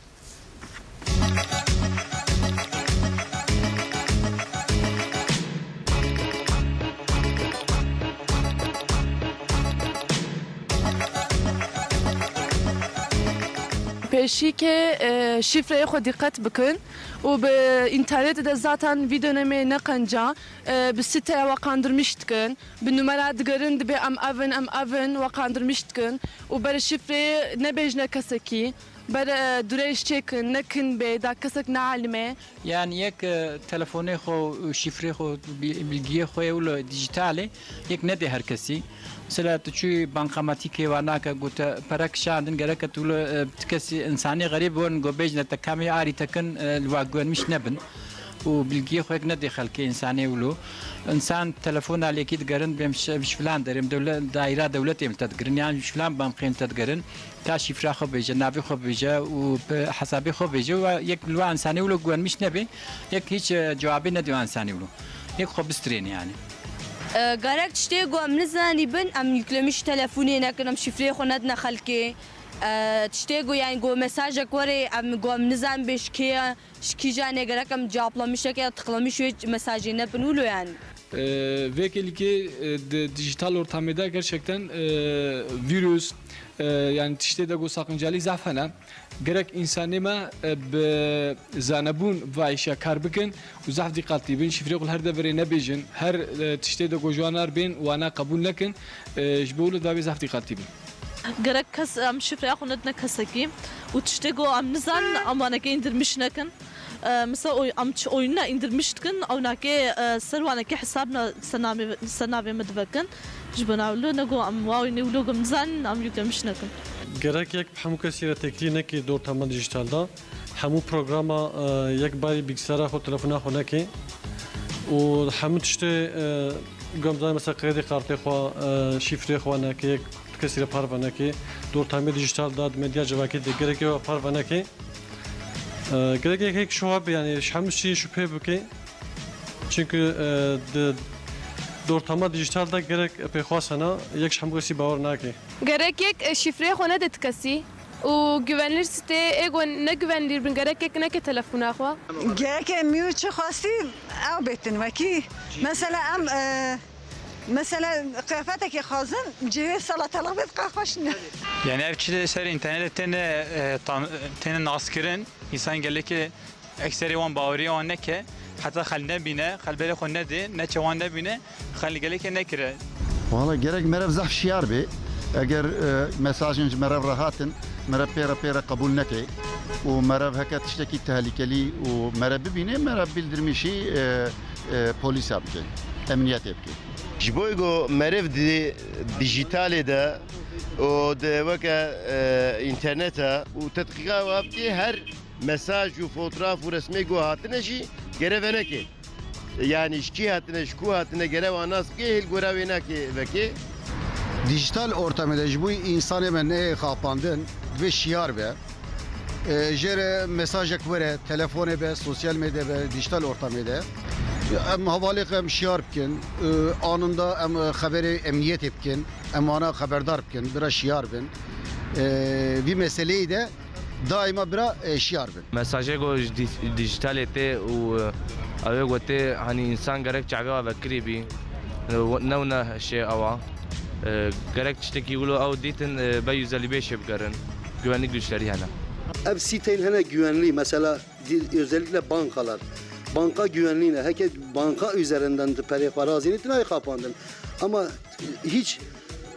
Pêşîkê, e, şîfreyê xwe dîqet bikin û bi înternetê de zaten vî dönemê ne qenca, e, bi sîteya we qandirmîş dikin. Bi numera digerin dibê em ev in, em ev in, we qandirmîş dikin û berê şîfreyê nebêjine kesekî. Berê, e, durêj çêkin, nekin bê, da kesek neelime. Yani yek, e, telefonê xwe û şîfrê xwe, bi-, bilgiyê xwe yê wilo dijîtal e, yek nedê her kesî. Mesela tu çûyî bankamatîkê wa nake, got te pere kişandin, gereke tu wilo, e, ti kesî însanê xerîb wan go bêjine te kamê arî te kin, e, li wa guvenmiş nebin. û bilgiyê xwe yek nedê xelkê însanê wilo. Însan telefona lêkî digerin, bêm şi-, ji filan derê, dewle-, daîra dewletê min te digirin, yan ji filan bankê min te digerin, ka şîfra xwe bêje, navê xwe bêje û pe-, hesabê xwe bêje, wa yek li wa însanê wilo guvenmiş nebe, yek hîç, e, cewabê nedê wa însanê wilo. Yek xwe bistirêne yani. E, gerek tiştê ku em nizanî bin, em yüklemiş telefonê nekin, em şîfreyê xwe nedine xelkê. E, tiştê ku, yani, ku mesajek were, em, ku em nizan bê ji kê ye, Ji kîjan ê gerek em cewaplamişek ya tıklamış wê mesajê nebin wilo yani. E, vê kelîkê, e, di dijital ortamê de gerçekten, e, vîrus, e, yani tiştê de ku saqincalî zaf hene. Gerek însanê me, e, bi zanebûn va îşa kar bikin û zaf dîqatlî bin. Şîfrê xwe li her deverê nebêjin. Her, e, tiştê de ku ji wan ar bên, wana qebûl nekin. E, ji bo wilo divê zaf dîqatlî bin. Gerek kes, em şifreya xwe nedine kesekî û tiştê ku em nizan, em wanekê îndirmiş nekin. E, misal oy-, em çi oyuna îndirmiş dikin, ew nakê, e, ser wanekê hesabna ser navê, ser navê me divekin. Ji bo nav li ne ku em wa oyunê wilo ku em nizan, em yüklemiş nekin. Gerek yek bi hemû kesî re têkilî nekê di ortama dijital de. Hemû programa, e, yek barî bilgisayara xwe, telefona xwe nekê. Û hemû tiştê, e, ku em zanin, mesela kredî kartê xwe, e, şîfrê xwe nekê, yek kesî re parve nekê. Di ortamê dijital de, di medya civakê de gerek ew parve nekê. E, gerek yek, yek şuha be, yani, ji hemû şî şüphe bike. Çünkü, e, di, di ortama dijital de gerek pêxwas hene, yek ji hemû kesî bawer nake. Gerek yek, e, şîfreyê xwe nede ti kesî û güvenilir siteyê ê ku ne güvenilir bin, gerek yek neke telefona xwe. Gerek em yû çi xwestî ew bêtin wekî. Mesela em, e, Mesela qiyafetekî xwazin cihê salatalık bêt qe xweş ne. Yani ev çi ser internetê têne, e, tan-, têne naskirin. Însan gelekê ekserê wan baweriya wan neke. Heta xel nebîne, xel berê xwe nedê, neçe wan nebîne, xel gelekê nekire. Valla gerek merev zehf şiyar bê. Eger, e, mesajên ji merev re hatin, merev pê re pê re qebûl neke û merev heke tiştekî tehlikelî û merev bibîne, merev bildirmîşî, e, e, polîsa bike, emniyetê bike. Ji bo ku meriv di dijîtalê de û di weke, e, înterneta û tedqîqa wa bike, her mesaj û fotraf û resmê ku hatine jî gere veneke. Yani ji kî hatine, ji ku hatine gere wan nas bike, hêl gora wê nake veke. Dijital ortamê de ji bo însanê me neyê xapandin, divê şiyar be. E, jê re mesajek were, telefonê be, sosyal medya be, dijital ortamê de. Em hevalê xwe em şiyar bikin. E, anında em, e, xeberê emniyetê bikin. Em wana xeberdar bikin, bira şiyar bin. E, vî meseleyê de daîma bira, e, şiyar bin. Mesajê ku ji dij-, dijitalê tê û, e, ew ê ku tê, hanî însan gerek çavê wa vekirî bî. E, ne wina şê ewa. E, gerek tiştekî wilo ew dîtin, e, be yüz elli beşê bigerin. Güvenlik güçleri hene. Ev sîteyên hene güvenlî, mesela di-, özellikle bankalar. Banka güvenlî ne. Heke banka üzerinden tu perê xwe razînî, tu nayê xapandin. Ama hiç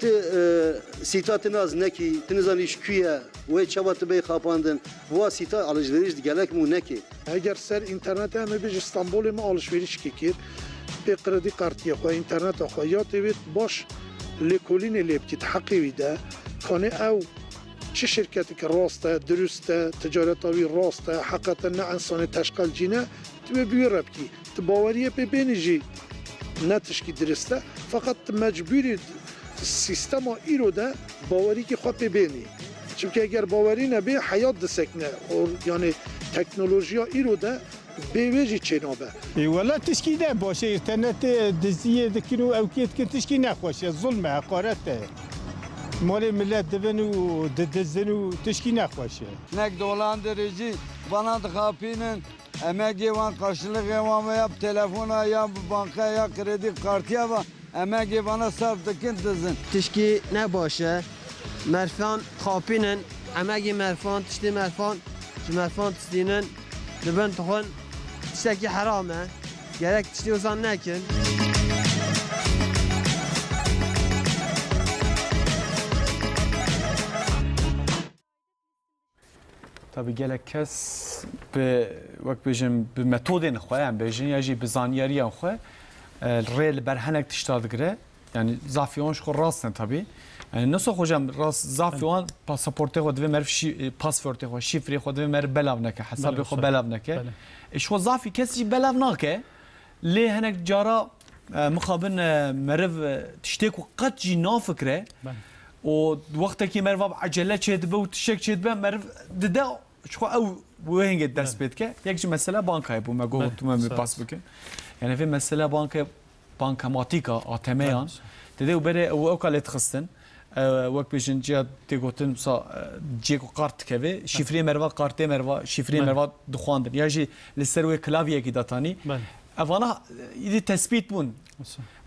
tu, e, sîta tu naz nekî, tu nizanî ji ku ye, wê çawa tu bê xapandin. Wa sîta alışveriş di gelek mû nekî. Heger ser înternetê em ê bêjî Stenbolê me alışverîşkê kir, pê kredî kartiyê xwe, înterneta xwe ya tê wê baş lêkolînê lê bikî, di heqê wî de, kanê ew çi şirketekî rast e, dirust e, ticareta wî rast e, heqeten ne ensanê teşqelcî ne, tu wê bi wî re bikî. Tu baweriyê pê bênî jî ne tişkî dirust e. Feqet tu mecbûrî sîstema îro de bawerîkî xwe pê bênî. Çimkî eger bawerî nebê, heyat disekne. Or-, yani teknolojiya îro de bê wê jî çênabe. Ê, wela tişkî ne baş e, înternetê diziyê dikin û ewkê dikin, tişkî nexweş e, zulm e, heqaret e. Malê millet dibin û didizin û tişkî nexweş e. Hinek dolandirê jî vana dixapînin, emegê wan, karşılığı wan veya bi telefona ya bi banka ya kredi kartiya ve emegê vana sarf dikin dizin. Tişkî ne baş e. Merfan xapînin, emegê merfan, tiştê merfan, ji merfan distînin, dibin dixwin. Tiştekî heram e. Gerek tiştê wisa nekin. Tabi gelek kes bi, wek bêjin, bi metodên xwe, em bêjin, ya jî bi zanyariyan xwe, e, rê li ber hinek tişta digire. Yani zafî wan ji xwe rast ne tabi. Yani nasıl hocam, rast zafî wan pasaportê xwe divê meriv şî-, e, passwordê xwe, şifrê xwe divê meriv belav neke, hesabê xwe belav neke. E, ji xwe zafî kes jî belav nake. Lê hinek cara, e, mixabin, e, meriv, e, tiştê ku qet jî nafikire û wextekî meriva bi ecele çêdibe û tiştek çêdibe, meriv dide, ji xwe ew wê hingê dest pê dike. Yek jî mesela bankayê bû, me got, tu me bas bikin. Yani vê mesela bankayê, bankamatîka, A T M'yan, dide û berê ew, ew ka lê dixistin. E, wek bêjin ciya tê gotin, wisa, e, ciyê ku kart dikeve, şifrê meriva, kartê meriva, şifrê meriva dixwandin. Ya jî li ser wê klavyeyekî datanî. Evana, e, îdî tespît bûn.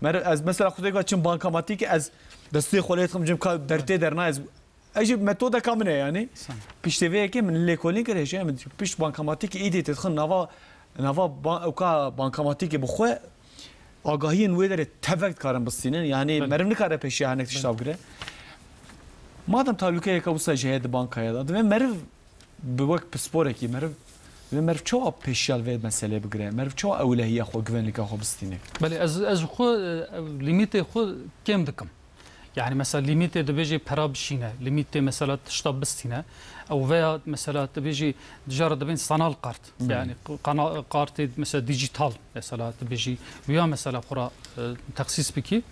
Mer-, ez mesela xwedê ka çim bankamatîkê, ez destê xwe lê dixim, cim ka dertê derna ez. Ev jî metodeka min e yani. Piştê vê yekê min lêkolîn kir hêşe, min pişt bankamatîkê îdî tê dixin nava, nava ba-, ewka bankamatîkê bi xwe agahiyên wê derê tevek dikarin bistînin. Yani meriv nikare pêşiya hinek tişta bigire. Madem talûkeyeke wisa ji heye di bankaya de, divê meriv bi wek pisporekî meriv, divê meriv çawa pêşiya li vê meselê bigire? Meriv çawa ewlehiya xwe, güvenlika xwe bistîne? Belê, ez, ez xwe, e, lîmîtê xwe kêm dikim. Yani mesela lîmîtê dibêjê pera bişîne, lîmîtê mesela tişta bistîne. Ew veya mesela dibêjî dijara dibên sanal kart. Yani kana-, kartê mesela dijital mesela dibêjî. Wiya mesela xwe ra, e, texsîs bikî.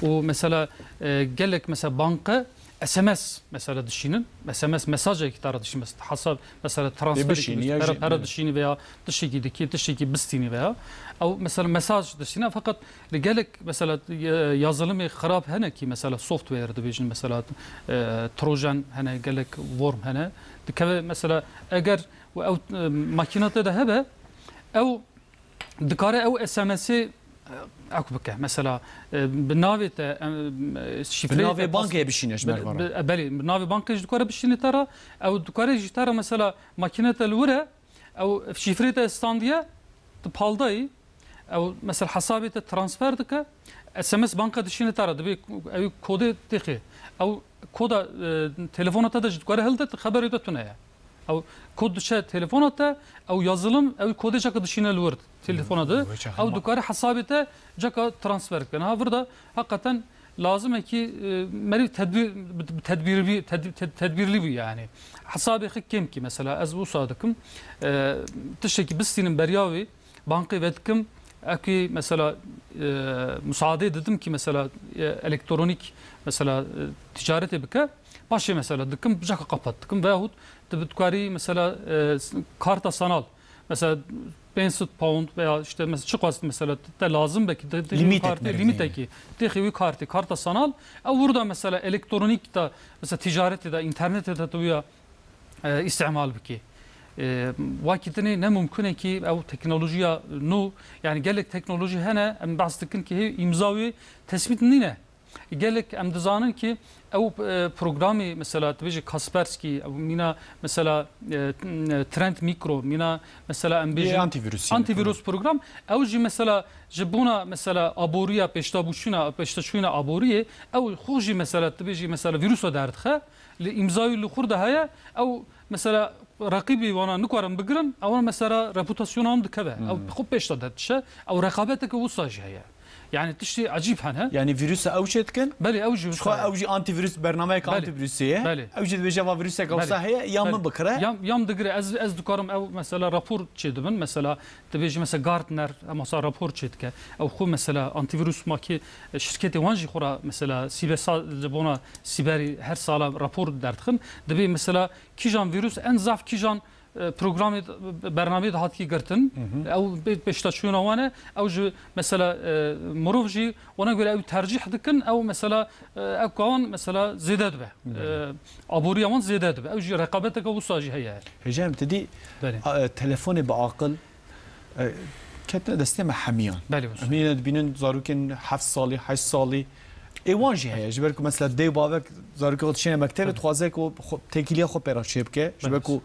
Û mesela, e, gelek mesela banke S M S mesela dişînin. S M S mesajekî te re dişîn. Mes-, hesab mesela transfer bişînî, pera, pera dişînî veya tiştekî dikî, tiştekî bistînî veya. Ew mesela mesaj dişîne, feqet li gelek mesela, e, yazılımê xirab hene ki mesela software dibêjin mesela, e, trojan hene, gelek worm hene. Dikeve mesela eger ew, e, makîna te de hebe, ew dikare ew S M S'ê Ew bike. Mesela, e, bi navê te, em, e, şîfreyê Bi navê te pas-, bankê bişîne ji bi, me re. bi, e, belê, bi navê bankê jî dikare bişîne te re. Ew dikare jî te re mesela makîne te li wir e, ew şîfreyê te standiye, tu paldayî, ew mesela hesabê te transfer dike, S M S banka dişîne te re, dibê ew kodê têxê. Ew koda, e, telefona te de jî dikare hilde, tu xeberê te tune ye. Ew kod diçe telefona te, ew yazılım, ew kodê çaka dişîne li wir telefona de, Wê çaxê ew ma- dikare hesabê te çaka transfer bike. Niha vir de heqeten lazim e ki, e, merî tedbîr, bi, bi tedbîr bî, ted-, ted-, tedbîrlî bî yani. Hesabê xwe kêm kî mesela, ez wisa dikim, e, tiştekî bistînim beriya wê, bankê vedikim, ekî mesela, e, musaadê didim ki mesela, e, elektronik mesela, e, ticaretê bike, paşê mesela dikim, caka kapat dikim veyahut tu bi dikarî mesela, e, s-, karta sanal, mesela pênc sed pound veya işte mesela çiqas mesela te lazim be ki te, te Lîmîtek kartê, merkezî. lîmîtekî, têxî wî kartê, karta sanal, ew wir de mesela elektronik de mesela ticaretê de, internetê de tu ya e, îstîmal bikî. E, Wakî dinê ne mumkin e ki ew teknolojiya nû, yani gelek teknoloji hene, em behs dikin ki hê îmza wê tespît nîne. Gelek em dizanin ki ew, e, programî mesela tu bêjî Kaspersky, ew mîna mesela, e, Trend Micro, mîna mesela em Yê bêjin antivirus yani, antivirus program. Ew jî mesela ji bona mesela aboriya pêştabûçûna, pêşteçûna aboriyê, ew xwe jî mesela tu bêjî mesela vîrusa derdixe. Li îmzayî li xur de heye, ew mesela reqîbî wana nikarin bigirin, ewan mesela reputasyona wan dikeve. Ew Hmm. xwe pêş de derdişe, ew reqabeteke wisa jî heye. Yani tiştê ecîb hene. Yani vîrusa ew çê dikin? Belê, ew jî Ji xwe wisa ye. ew jî antivirus, bernameyeke Belê. antivirusê ye. Belê. Ew jî dibêje va vîruseke Belê. wisa heye, ya Belê. min bikire. Ya, ya min digire, ez, ez dikarim ew mesela rapor çê dibin, mesela dibêje mesela Gartner, mesela rapor çê dike. Ew xwe mesela antivirus makî, e, şirketê wan jî xwe ra mesela sîbe sa-, ji bona sîberî her sala rapor derdixin. Dibê mesela kîjan vîrus en zaf kîjan, e, programê, bernameyê de hatiye girtin. Hı hı. Ew pê-, pêşdaçûna wan e. Ew ji mesela, e, mirov jî ona göre ew tercîh dikin. Ew mesela, e, ew kawan mesela zêde dibe. Belê. E, aboriya wan zêde dibe. Ew jî reqabeteke wisa jî heye. Hêja em, tu dî, Belê. a, e, telefonê bi aqil, e, ketine destê me hemiyan. Belê, wisa. Em yine dibînin zarokên heft salî, heşt salî. Ê wan jî heye. Ji ber ku mesela dê û bavek zarokê xwe dişêne mektebê, Tabii. dixwaze ku xwe, têkiliya xwe pê re çê bike. Ji ber Belê. ku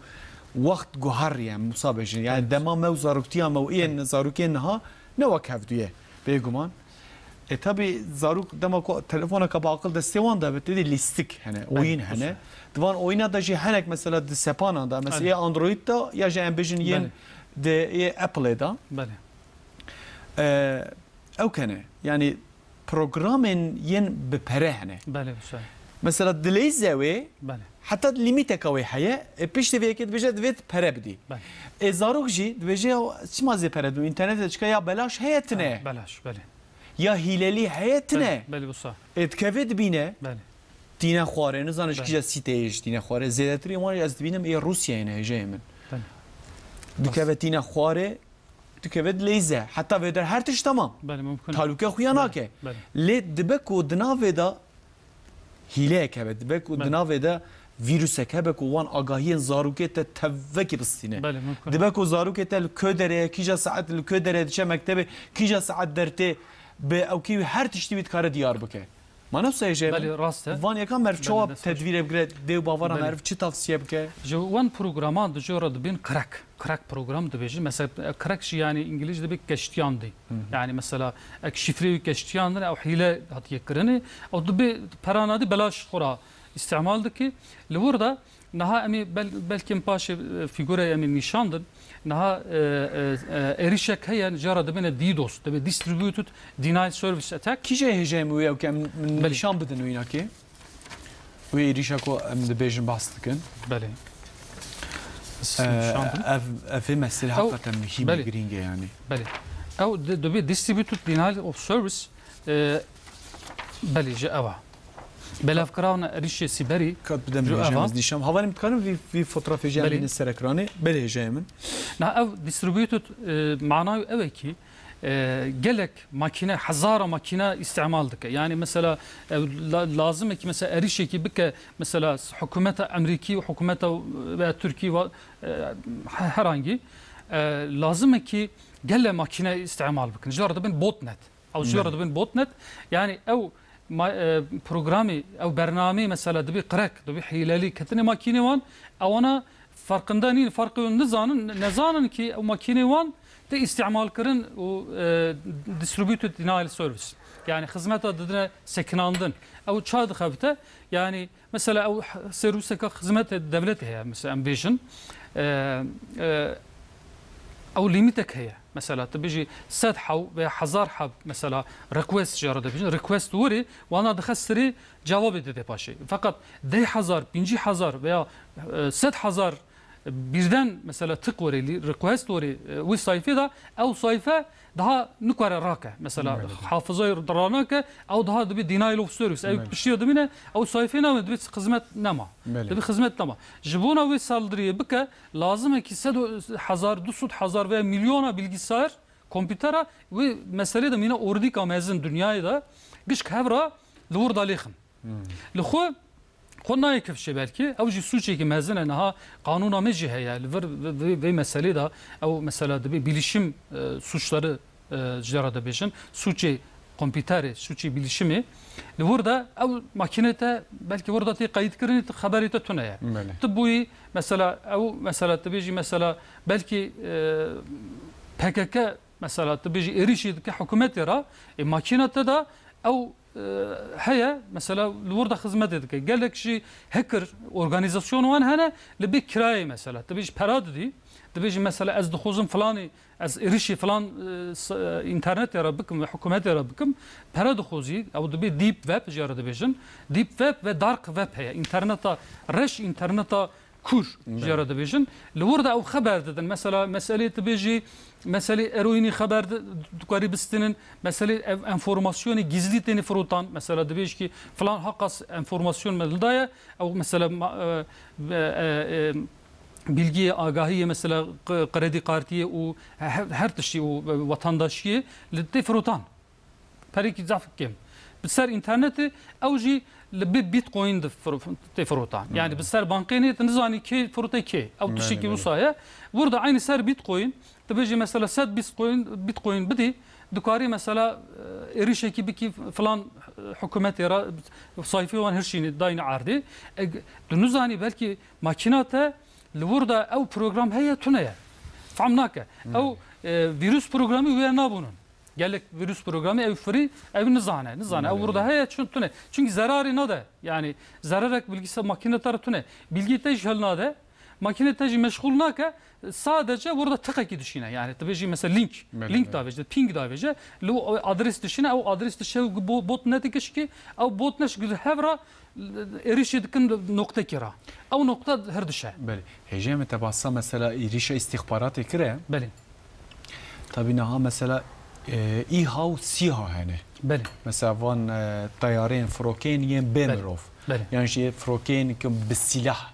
wext guherî ye, em wisa bêjin. Yani Belê. dema me û zaroktiya me û yên Belê. zarokên niha ne wek hevdû ye. Bêguman. E, tabii zarok dema ku telefoneke bi aqil destê wan de be, tê dî lîstik hene, Belê, oyîn hene. wisa. Di van oyîna de jî hinek mesela di sepanan de, mesela Belê. ya Android de ya jî em bêjin yên Belê. di, ê Apple'ê de. Belê. E, ew kene. Yani programên yên bi pere hene. Belê, wisa. Mesela dileyze wê, Belê. heta lîmîteka wê heye, e, piştî vê yekê dibêje divê tu pere bidî. Belê. E, zarok jî dibêje ya çima zê pere dû? Înternetê çika ya belaş heye tine. Ha, belaş, belê. Ya hîlelî heye tine. Belê, belê, wisa. E, dikeve dibîne. Belê. Tîne xwarê, nizane ji Belê. kîja sîteyê jî tîne xwarê. Zêdetirî wan jî ez dibînim ê Rûsyayê ne, hêjayê min. Belê. Dikeve tîne xwarê, dikeve dileyze. Heta vê der her tişt tamam. Belê, mumkin. Talûke xuya Belê, nake. belê. Lê dibe ku di navê de hîleyek hebe, dibe ku Belê. di navê de vîrusek hebe ku wan agahiyên zarokê te tevvekî bistîne. Belê, mumkin. Dibe ku zarokê te li ku derê ye, kîja saet li ku derê diçe mektebê, kîja saet dertê bi ewkî wî her tiştî wî dikare diyar bike. Ma ne wisa ye jê? Belê, rast e. Van yeka meriv Belê, çawa dest xweş. tedbîre bigire, dê û bavara Belê. meriv çi tavsiye bike? Ji wan programan di jê re dibên crack. Crack program dibêjin. Mesela, crack jî yani îngilîz dibê keştiyandî. Hı hı. Yani mesela, ek şifrê wî keştiyandin, ew hîle hatiye kirinê. Ew dibê peranadî belaş xwe ra îstîmal dike. Li wir de niha em ê bel-, belkî em paşê, e, fîgureyê em ê nîşan din. Niha, e, e, e, êrişek heye, jê re dibêne DDoS, dibê Distributed Denial Service Attack. Kîje hêjayê min wê ew ke em, min Belê. nîşan bidin wînakê? Wê êrişa ku em dibêjin, behs dikin. Belê. Siz Ee, nîşan bidin. ev, ev ê meselê Ew, heqeten muhîm e, belê. girîng e yani. Belê. Ew di-, dibê Distributed Denial of Service, e, belê, ji ev a. Belavkiravna êrişê sîberî Kat bidem ji ev a. hêjayê min nîşan. Hevalên, dikarim vî, vî fotoğrafê jê em Belê. bînin ser ekranê? Belê, hêjayê min. Na ev distributed, e, manayê ew e ki, e, gelek makîne, hezara makîne îstîmal dike. Yani mesela, e, la-, lazim e ki mesela êrişekî bike mesela hikûmeta Amerîkî û hikûmeta, e, veya Tirkî ve, e, he-, herhangî, e, lazim e ki gele makîne îstîmal bikin. Ji re dibin botnet. Ew ji re dibin botnet. Yani ew ma-, e, programî, ew bernamî mesela dibî qirek, dibî hîlelî ketine makînê wan, ewana farqinde nîn, farqê wan nizanin, nezanin ki ew makînê wan tê îstîmal kirin û, e, distributed denial service. Yani xizmeta didine sekinandin. Ew ça dixebite? Yani mesela ew h-, serwîseka xizmetê dewletê heye, mesela em bêjin, e, e, ew lîmîtek heye. Mesela tu bijî sed heb veya hezar heb mesela request jê re dibêjin. Request werî wana dixe sirî cevabê dide paşê. Feqet deh hezar, pêncî hezar veya, e, sed hezar birden mesela tik werê lî, request werê, e, wî sayfê de, ew sayfe daha nikare rake. Mesela hafizayê ranake, ew daha dibe denial of service. Ew piştiya dibîne, ew sayfê nabîne, dibe xizmet nema. Dibe xizmet nema. Ji bona wê saldiriyê bike, lazim e ki sed hezar, du sed hezar veya milyona bilgisayar, komputera wê meselê de mîna ordîka mezin dinyayê de gişk hev re li wir de lêxin. Li xwe, xwe nayê kifşê belkî, ew jî sûçekî mezin e, niha qanûna me jî heye, li vir vê, vê, vê meselê de ew mesela dibe bilişim, e, suçları, e, ji re dibêjin, sûçê kompûterê, sûçê bilişimê, li wir de ew makîne te belkî wir de tê qeydkirinê, tu xeberê te tune ye. Belê. Tu bûyî, mesela, ew, mesela, tu bêjî, mesela, belkî, e, P K K, mesela, tu bêjî êrîşî dike hikûmetê re, ê, makîna te de ew, e, heye, mesela, li wir de xizmetê dike. Gelek jî hacker, organîzasyon wan hene, li bê kirayê, mesela, tu bêjî pera didî, tu bêjî, mesela, ez dixwazim filanî, ez êrîşî filan, e, s-, e, înternetê re bikim ve hikûmetê re bikim, pere dixwazî, ew dibê deep web, jê re dibêjin. Deep web ve dark web heye. Înterneta reş, înterneta kûr, jê re dibêjin. Li wir de ew xeber didin. Mesela, meselê tu bêjî, meselê eroînî xeber di-, dikarî bistînin. Meselê ev enformasyonê gizlî têne firotan. Mesela, dibêjî ki filan haqas enformasyon me li daye. Ew mesela ma-, e, e, e, e, bilgiyê, agahiyê, mesela, q-, kredi kartiyê û he-, her tiştî û, e, wetandaşiyê li tê firotan. Perekî zaf kêm. Bi ser înternetê ew jî li bi Bitcoin di fir-, tê firotan. Yani bi ser bankê nê, tu nizanî kê firote kê. Ew tiştekî wisa ye. Wir de eynî ser Bitcoin, tu bêjî mesela sed Bitcoin, Bitcoin bidî, dikarî mesela, e, êrîşekî bikî filan, e, hikûmetê re, sayfê wan hirşînî dayînî erdê. E, tu nizanî belkî makîna te li wir de ew program heye, tune ye. Fehm nake. Ew, e, vîrus programî wê nabûnin. Gelek vîrus programî ew free, ew nizane, nizane. Ew wir de heye, çun-, tune. Çünkü zerarê nade. Yani zerarek bilgisayar makîne te re tune. Bilgî te jî hilnade. Makîne te jî meşxûl nake. Sadece wir de tiqekî dişîne. Yani tu bêjî mesela link. Link davêje, ping davêje. Li o adres dişîne, ew adres dişe bo-, botnetê kişkî. Ew botnet ji hev re êrîşê dikin noktekî re. Ew nokta her dişe. Belê. Hêjê me te bahsa mesela êrîşa îstîxbaratê kire. Belê. Tabî niha mesela, e, îha û sîha hene. Belê. Mesela van, e, teyarên firokên yên bê mirov. Belê. Yan jî firokên ki bi sîlah.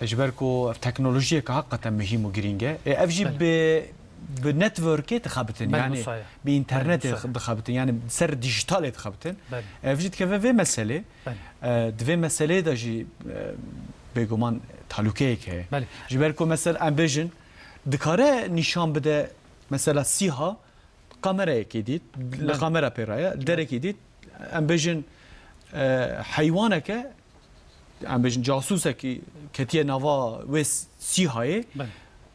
E, ji ber ku ev teknolojiyeke heqeten muhîm û girîng e. E, ev jî bi, bi networkê dixebitin. Belê, yani wisa ye. Bi înternetê dixebitin. Yani ser dijitalê dixebitin. Belê. Ev jî dikeve vê meselê. Belê. E, di vê meseleyê de jî, e, bêguman talûkeyek heye. Belê. Ji ber ku mesela em bêjin, dikare nîşan bide, mesela sîha kamerayekê dît, li kamera pê re ye, derekê dît, em bêjin, e, heywaneke, em bêjin casûsekî ketiye nava wê s-, sîhayê,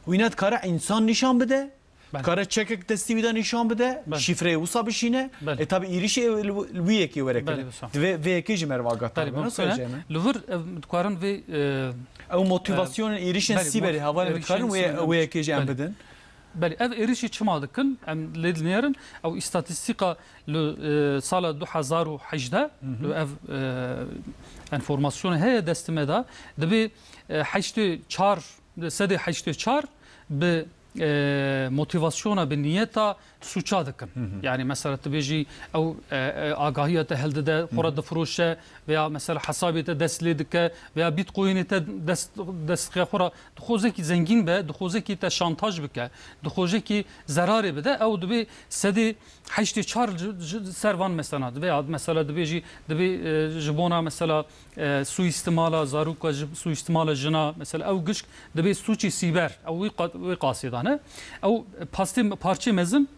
wîne dikare însan nîşan bide, dikare çekek destî wî de nîşan bide, şîfreyê wisa bişîne. Belê. E, tabî êrîşê li, li wî yekê were kirin. Belê, wisa. Divê vê yekê jî merva agah. Belê, mumkin e. Li vir, e, dikarin vê, e, ew motivasyonên êrîşên sîberê hevalên dikarin wê, wê yekê jî em bidin. Belê, ev êrîşî çima dikin? Em lê dinêrin, ew îstatîstîka li, e, sala du hezar û hejdeh, li ev, e, enformasyonê heye destê me de, dibê, e, heştê çar, sedê heştê çar bi, e, motivasyona, bi niyeta sûça dikin. Hı hı. Yani mesela tu bêjî ew, e, e, agahiya te hildide, xwe re Hı hı. difiroşe veya mesela hesabê te dest lê dike veya Bitcoinê te dest, destxiya xwe re dixwazekî zengîn be, dixwazekî te şantaj bike, dixwazekî zerarê bide, ew dibê sedê heştê çar ji, ji ser van mesela dibe ya mesela dibê jî dibê, e, ji bona mesela, e, suîstimala zaroka, ji, suîstimala jina mesela ew gişk dibê sûcê sîber, ew wî qa-, wê qasê de ne. Ew pastê, parçê mezin,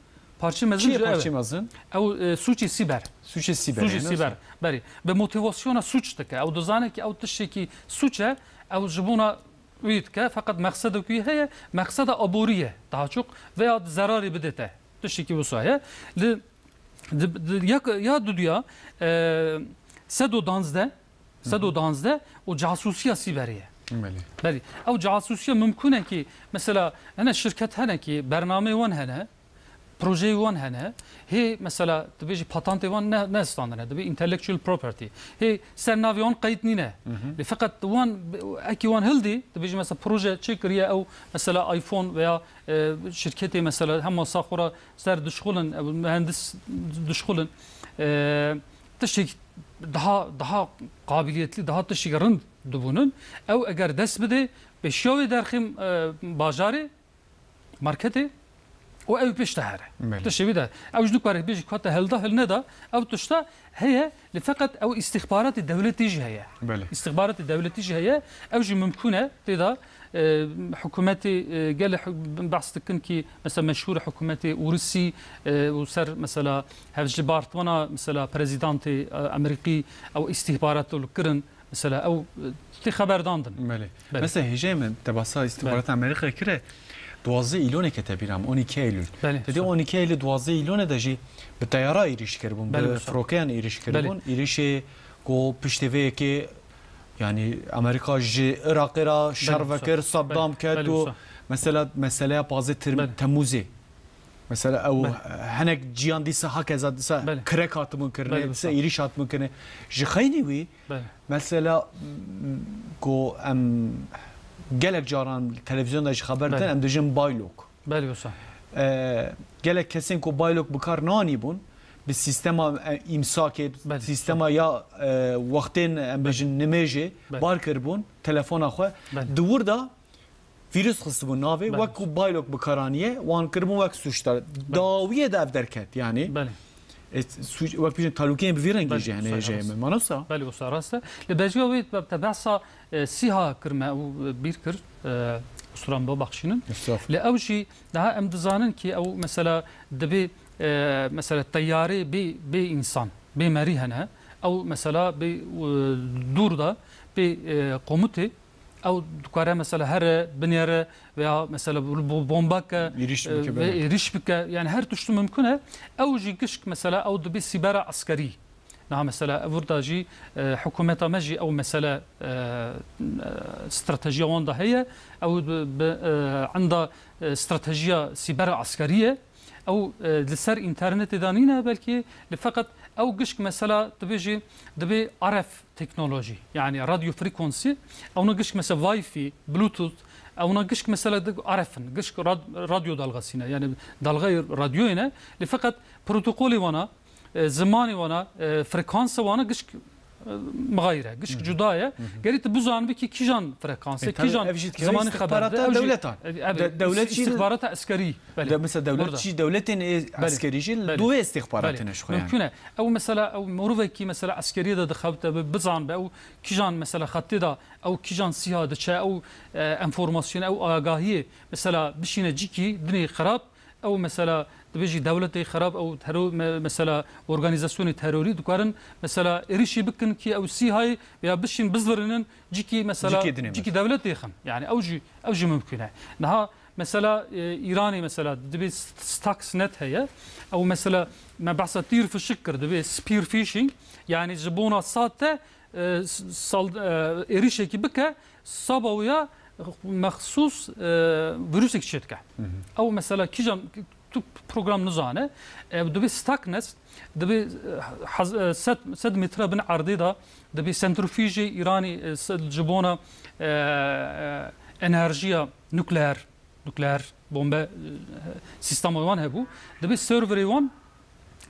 parçê mezin Çi ye ji ew e. parçê mezin? Ew, e, sûcê sîber. Sûcê sîber, Sûcê yani, sîber. nasıl? Berî. Bi motivasyona sûc dike. Ew dizane ki ew tiştekî sûc e, ew ji bona wî dike, feqet mexsedek wî heye, mexseda aborî ye daha çok veya zerarê bidê te. Tiştekî wisa ye. Li, di, di, ya, ya duduya, e, sedo danzdeh, Hı hı. sedo danzdeh û casûsiya sîberê ye. Belê. Belê. Ew casûsiya mimkûn e ki, mesela, hene şirket hene ki, bernameyê wan hene, projeyê wan hene, hê, mesela, dibêjî patentê wan ne, ne standine, dibê intellectual property. Hê ser navê wan qeyd nîne. Hı hı. Lê feqet wan, ekî wan hildî, dibêjî, mesela, proje çêkiriye ew, mesela, iPhone veya, e, şirketê, mesela, hema saxura ser dişxulin, ew mühendis dişxulin, e, tiştek daha, daha qabiliyetli, daha tiştek rind dibûnin. Ew eger dest bide, pêşiya wê derxîm, e, bajarê, marketê û ew pêş te here. Belê. Tiştê wî de. Ew ji dikare bêjî ku te hilda, hilneda, ew tişta heye, lê feqet ew îstixbaratê dewletî jî heye. Belê. Îstixbaratê dewletî jî heye, ew jî mimkûn e, tê de, e, hikûmetê, e, gelê hik-, behs dikin ki, mesela meşhûr hikûmetê Ûrisî, e, û ser, mesela, hev ji bartmana, mesela, prezîdantê, e, Amerîkî, ew îstixbarat li kirin. Mesela ew, e, tê xeberdan din. Belê. Belê. Mesela hêjayê min te behsa îstixbarata Amerîkayê kire, duwazdeh Îlonê kete bîra min, on iki Eylül. Belê, Te dê sor. on iki Eylül, duwazdeh Îlonê de jî bi teyara êrîş kiribûn, Belê, bi sor. firokeyan êrîş Belê. kiribûn. Êrîşê ku piştê vê yekê, yani Amerîka ji Iraqê re şer Belê, sor. vekir, Saddam Belê. ket Belê, û sor. mesela meseleya pazdeh Tir-, Belê. Temmûzê. Mesela ew Belê. hinek ciyan dîsa hakeza dîsa Belê. kirek hatibûn kirine, Belê, dîsa wisa. êrîş hatibûn kirine. Ji xeynî wî Belê. mesela, m, ku em gelek caran televîzyonda ji xeber Belê. din, em dijin baylok. Belê, wisa. E, gelek kesên ku baylok bi kar nanîbûn, bi sîstema, e, îmsakê, Belê, sîstema wisa. ya, e, wextên, em Belê. bêjin, nimêjê Belê. bar kiribûn, telefona xwe. Belê. Di wir de Vîrus xistibûn navê, Belê. wek ku baylok bi kar aniye, wan kiribûn wek sûcdar. Belê. Dawiyê de ev derket, yani. Belê. E, sûc-, wek bijin talûkeyên bi vî rengî Belê, jî hene, sor, jê rast. min, manosa? Belê, wisa rast e. Li bejya wê te behsa, e, sîha kir me û, e, bîr kir, e, ustura min bibexşînin. Estağfurullah. Lê ew jî daha em dizanin ki ew mesela dibê, e, mesela teyarê bê, bê însan, bê merî hene. Ew mesela bê, e, dûr de bê, e, komutê Ew dikare mesela here, binêre veya mesela bo-, bo-, bomba ke, Êrîş e, bike, ve belê. êrîş bike. Yani her tişt mimkun e. Ew jî gişk mesela ew dibê sîbera eskerî. Niha mesela burada jî, e, hikûmeta me jî ew mesele, e, e, stratejiya wan da heye. Ew bi, bi, e, enda, e, stratejiya sîbera eskerî ye. Ew, e, li ser înternetê de nîne belkî, li feqet ew gişk mesela dibêjî, dibê R F teknolojî, yani radyo frekansı, ewna gişk mesela Wi-Fi, Bluetooth, ewna gişk mesela di R F in, gişk rad-, radyo dalgasî ne, yani dalgayê radyoyê ne, li feqet protokolê wana, e, zimanê wana, e, frekansa wana gişk, e, mixayîr e, gişk Hı hı. cuda ye. Hı hı. Gerî tu bizanibî ki kîjan frekanse, E, tabii, kîjan ev jî dikeve zimanê xeber istixbarata de, ev jî, dewletan. e, ev De-, jî dewlet jî istixbarata eskerî. Belê. De-, mesela dewlet Burada. jî dewletên ê Belê. eskerî jî Belê. dû ê istixbaratê Belê. ne ji xwe yani. Mümkün e. Ew mesela, ew mirovekî mesela eskeriyê de dixebite, bi-, bizanbe ew kîjan mesela xetê de, ew kîjan sîha diçe, ew, e, enformasyonê, ew agahiyê mesela bişîne cîkî dinê xirab, Ew mesela dibêjî dewletê xerab, ew tero-, me-, mesela organîzasyonê terorî dikarin mesela êrişî bikin ki ew sîhayê veya bişîn bizvirinin cîkî mesela Cîkê dinê cîkî mesela. dewletê xin. Yani ew jî, ew jî mimkun e. Niha mesela, e, Îranê mesela dibê St-, Stuxnet heye. Ew mesela me behsa tîr fişik kir, dibê spear phishing. Yani ji bona sate, e, s-, sal-, e, êrişekî bike, saba wê ya mexsûs, e, vîrusek çêdike. Hı hı. Ew mesela kîjan tu program nizane, e, dibê Stuxnet, dibê, e, hez-, e, sed, sed metre bin erdê de, dibê sentrifujê Îranî, e, se-, ji bona, e, e, enerjiya nukleer nukleer bombe, e, sîstema wan hebû. Dibê serverê wan,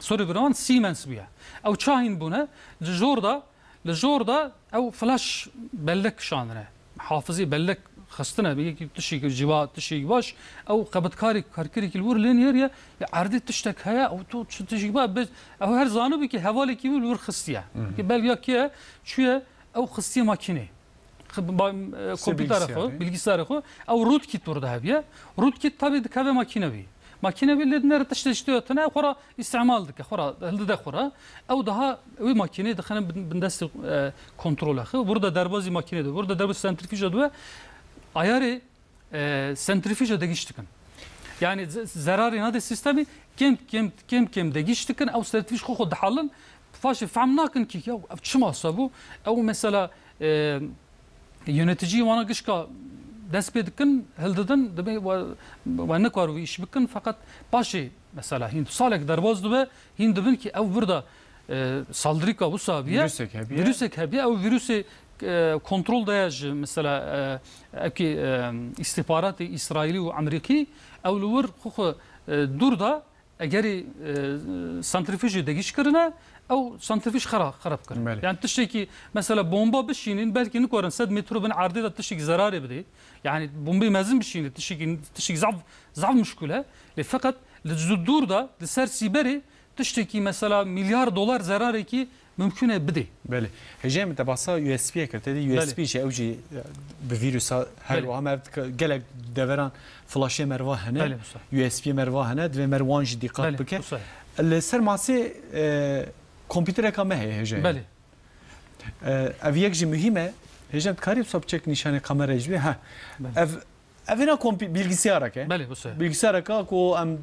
serverê wan Siemens bûye. Ew çawa hîn bûne? Li jor de, li jor de ew flash bellek kişandine. Hafizî bellek xistine, bi yekî tiştekî ciwa, tiştekî baş, ew qebitkarê, karkerekî li wir lê nêriye, li erdê tiştek heye, ew to çi tiştekî ba, bi-, ew her zanibû ki hevalekî wî li wir xistiye. Hı hı. Ki belge ya kê ye, çûye, ew xistiye makînê. Xi-, ba-, e, Sê kompûterê bilgisayarê. xwe, bilgisayarê xwe, ew rootkit wir de hebiye. Rootkit tabî dikeve makîne wî. Makîne wî lê dinêre tiştê ji tê tune, xwe ra îstimal dike, xwe ra hildide xwe ra. Ew daha wê makîneyê dixine bin, bin destê, e, kontrola xwe. Wir de derbazî makînê de, wir de derbazî sentrîfûja de we ayarê, e, sentrîfûja degîş dikin. Yani z-, zerarê nade sîstemî kêm, kêm, kêm, kêm degîş dikin, ew sentrîfûj xwe xwe dihalin, paşê fehm nakin ki ya ev çima wisa bû, ew mesela, e, yöneticî wana gişka dest pê dikin, hildidin, dibê we, we nikar wî iş bikin, feqet paşê mesela hîn salek derbaz dibe, hîn dibin ki ew vir de, e, saldrîka wisa biye. Vîrusek hebiye. Vîrusek hebiye, ew vîrusê, e, kontrol de ye ji mesela, e, ewkî, e, îstihbaratê Îsraîlî û Emerîkî, ew li wir xwe xwe, e, dûr da, egerî, e, santrîfujê degîş kirine, ew santrîfuj xera-, xerab kirin. Belê. Yani tiştekî mesela bomba bişînin, belkî nikarin sed metre bin erdê de tiştekî zerarê bidê. Yani bombê mezin bişînin, tiştekî, tiştekî zaf, zaf muşkul e. Lê feqet li dûr de, li ser sîberê tiştekî mesela milyar dolar zerarekî mumkun e bidê. Belê. Hêjayê min, te bahsa U S B'yê kir. Te dî Belê. U S B jî, ew jî, e, bi vîrusa her Belê. wiha me dika-, gelek deveran flaşê me re va hene. Belê, wisa. U S B'yê me re va hene. Divê me re wan jî dîqat Belê, bike. wisa. Li ser masê, e, kompîtereka me heye, hêjayê. Belê. E, ev yek jî muhîm e. Hêjayê min, dikarî wisa biçek nîşanê kamerayê jî bê? Ha. Belê. Ev Ev hêna kompî-, bilgisayarek e. Belê, wisa. Bilgisayareka ku em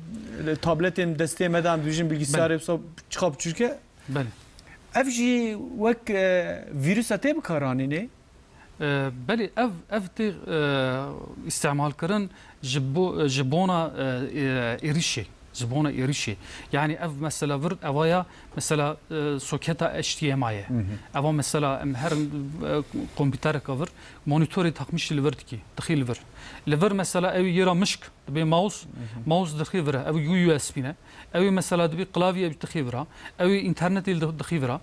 li tabletên destê me de em dibêjin bilgisayarê Belê. wisa çiqa biçûk e. Belê. Ev jî wek, e, vîrusa tê bikaranînê? E, belê, ev, ev tê, e, îstimal kirin ji bo-, ji bona, e, e, êrişê. Ji bona êrişê. Yani ev mesela vir, eva ya mesela, e, soketa H D M I ye. Hı hı. Eva mesela em her, e, kompîtereka vir, monitorê takmîşî li vir dikî, dixî li vir. Li vir mesela ew yê ra mişk, dibê mouse, Hı hı. mouse dixî vira, ew U S B ne. Ew mesela dibê klavyê ew dixî vira. Ew internetê li dixî vira.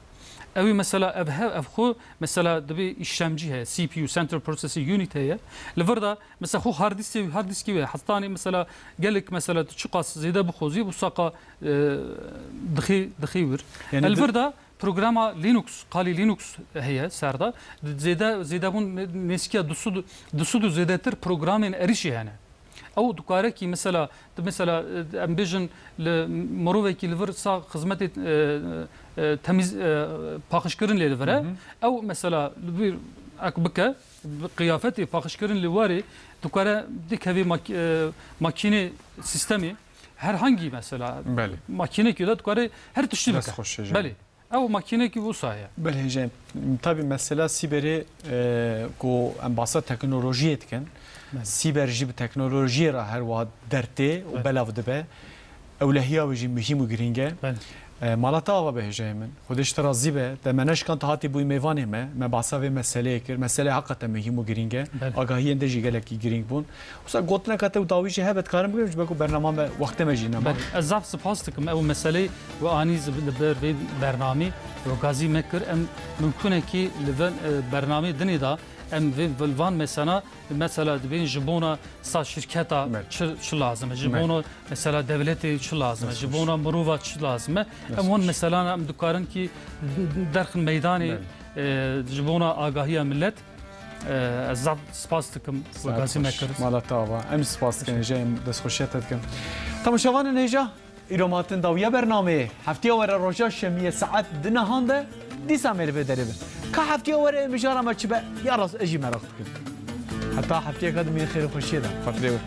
Ew mesela ev hev, ev xwe mesela dibê işlemci heye, C P U, Central Processing Unit heye. Li vir de mesela xwe hard diskê, hard diskê wê, hetanî mesela gelek mesela tu çiqas zêde bixwazî, wisa qa, e, dixî, dixî wir. Yani El di- vir de programa Linux, qalî Linux heye ser de. Zêde, zêdebûn nêzîkiya du sed, du sed û zêdetir programên êrişî hene. Ew dikare kî mesela, tu mesela, e, em bêjin li mirovekî li vir sa xizmetê, e, e, temîz, e, paqijkirin lê li vir e. Hı hı. Ew mesela li vir ek bike, bi qiyafetê paqijkirin li warê dikare dikevê mak-, e, makînê sîstemê. Herhangî mesela Belê. makînekî de dikare her tiştî Dest bike. xweş hêjayê. Belê. Ew makînekî wisa ye. Belê hêjayê min. Tabî mesela sîberê, e, ku em basa teknolojiyê dikin. Belê. Sîber jî bi teknolojiyê re her wiha dertê û Belê. belav dibe. Ewlehiya wê jî muhîm û girîng e. Belê. E, mala te ava be hêjayê min. Xwedê ji te razî be. Te me neşkand, te hatî bûyî mêvanê me. Me basa vê meseleyê kir. Meseleyê heqeten muhîm û girîng e. Belê. Agahiyên te jî gelekî girîng bûn. Wisa gotineka te û dawî jî hebe, dikarim bigirim, ji ber ku bernama me, wextê me jî nema. Belê, ez zaf spas dikim. Ew meseleyê we anî zi-, li ber vê bernamî we gazî me kir. Em mimkunekî li vin, e, bernamê dinê de em vê, li van mesena, mesela dibên ji bona sa şirketa Belê. çi, çi lazim e, ji Belê. bona mesela dewletê çi lazim e, Dest ji xweş. bona mirova çi lazim e. Dest Em wan xweş. meselana em dikarin kî derxin meydanê, Belê. e, ji bona agahiya millet. E, ez zaf spas dikim we Saet gazî me xweş. kir. Mala te ava. Em spas dikin, Teşekkür. hêja em destxweşiya te dikin. Temaşevanên hêja, îro me hatin dawiya bernameyê. Heftiya were roja şemiyê saet di nihan de dîsa me li vê derê bin. Ka heftiya were ê mijara me çi be, ya rast ez jî meraq dikim. Heta heftiyeka din, xêr û xweşiyê de. Xatirê we.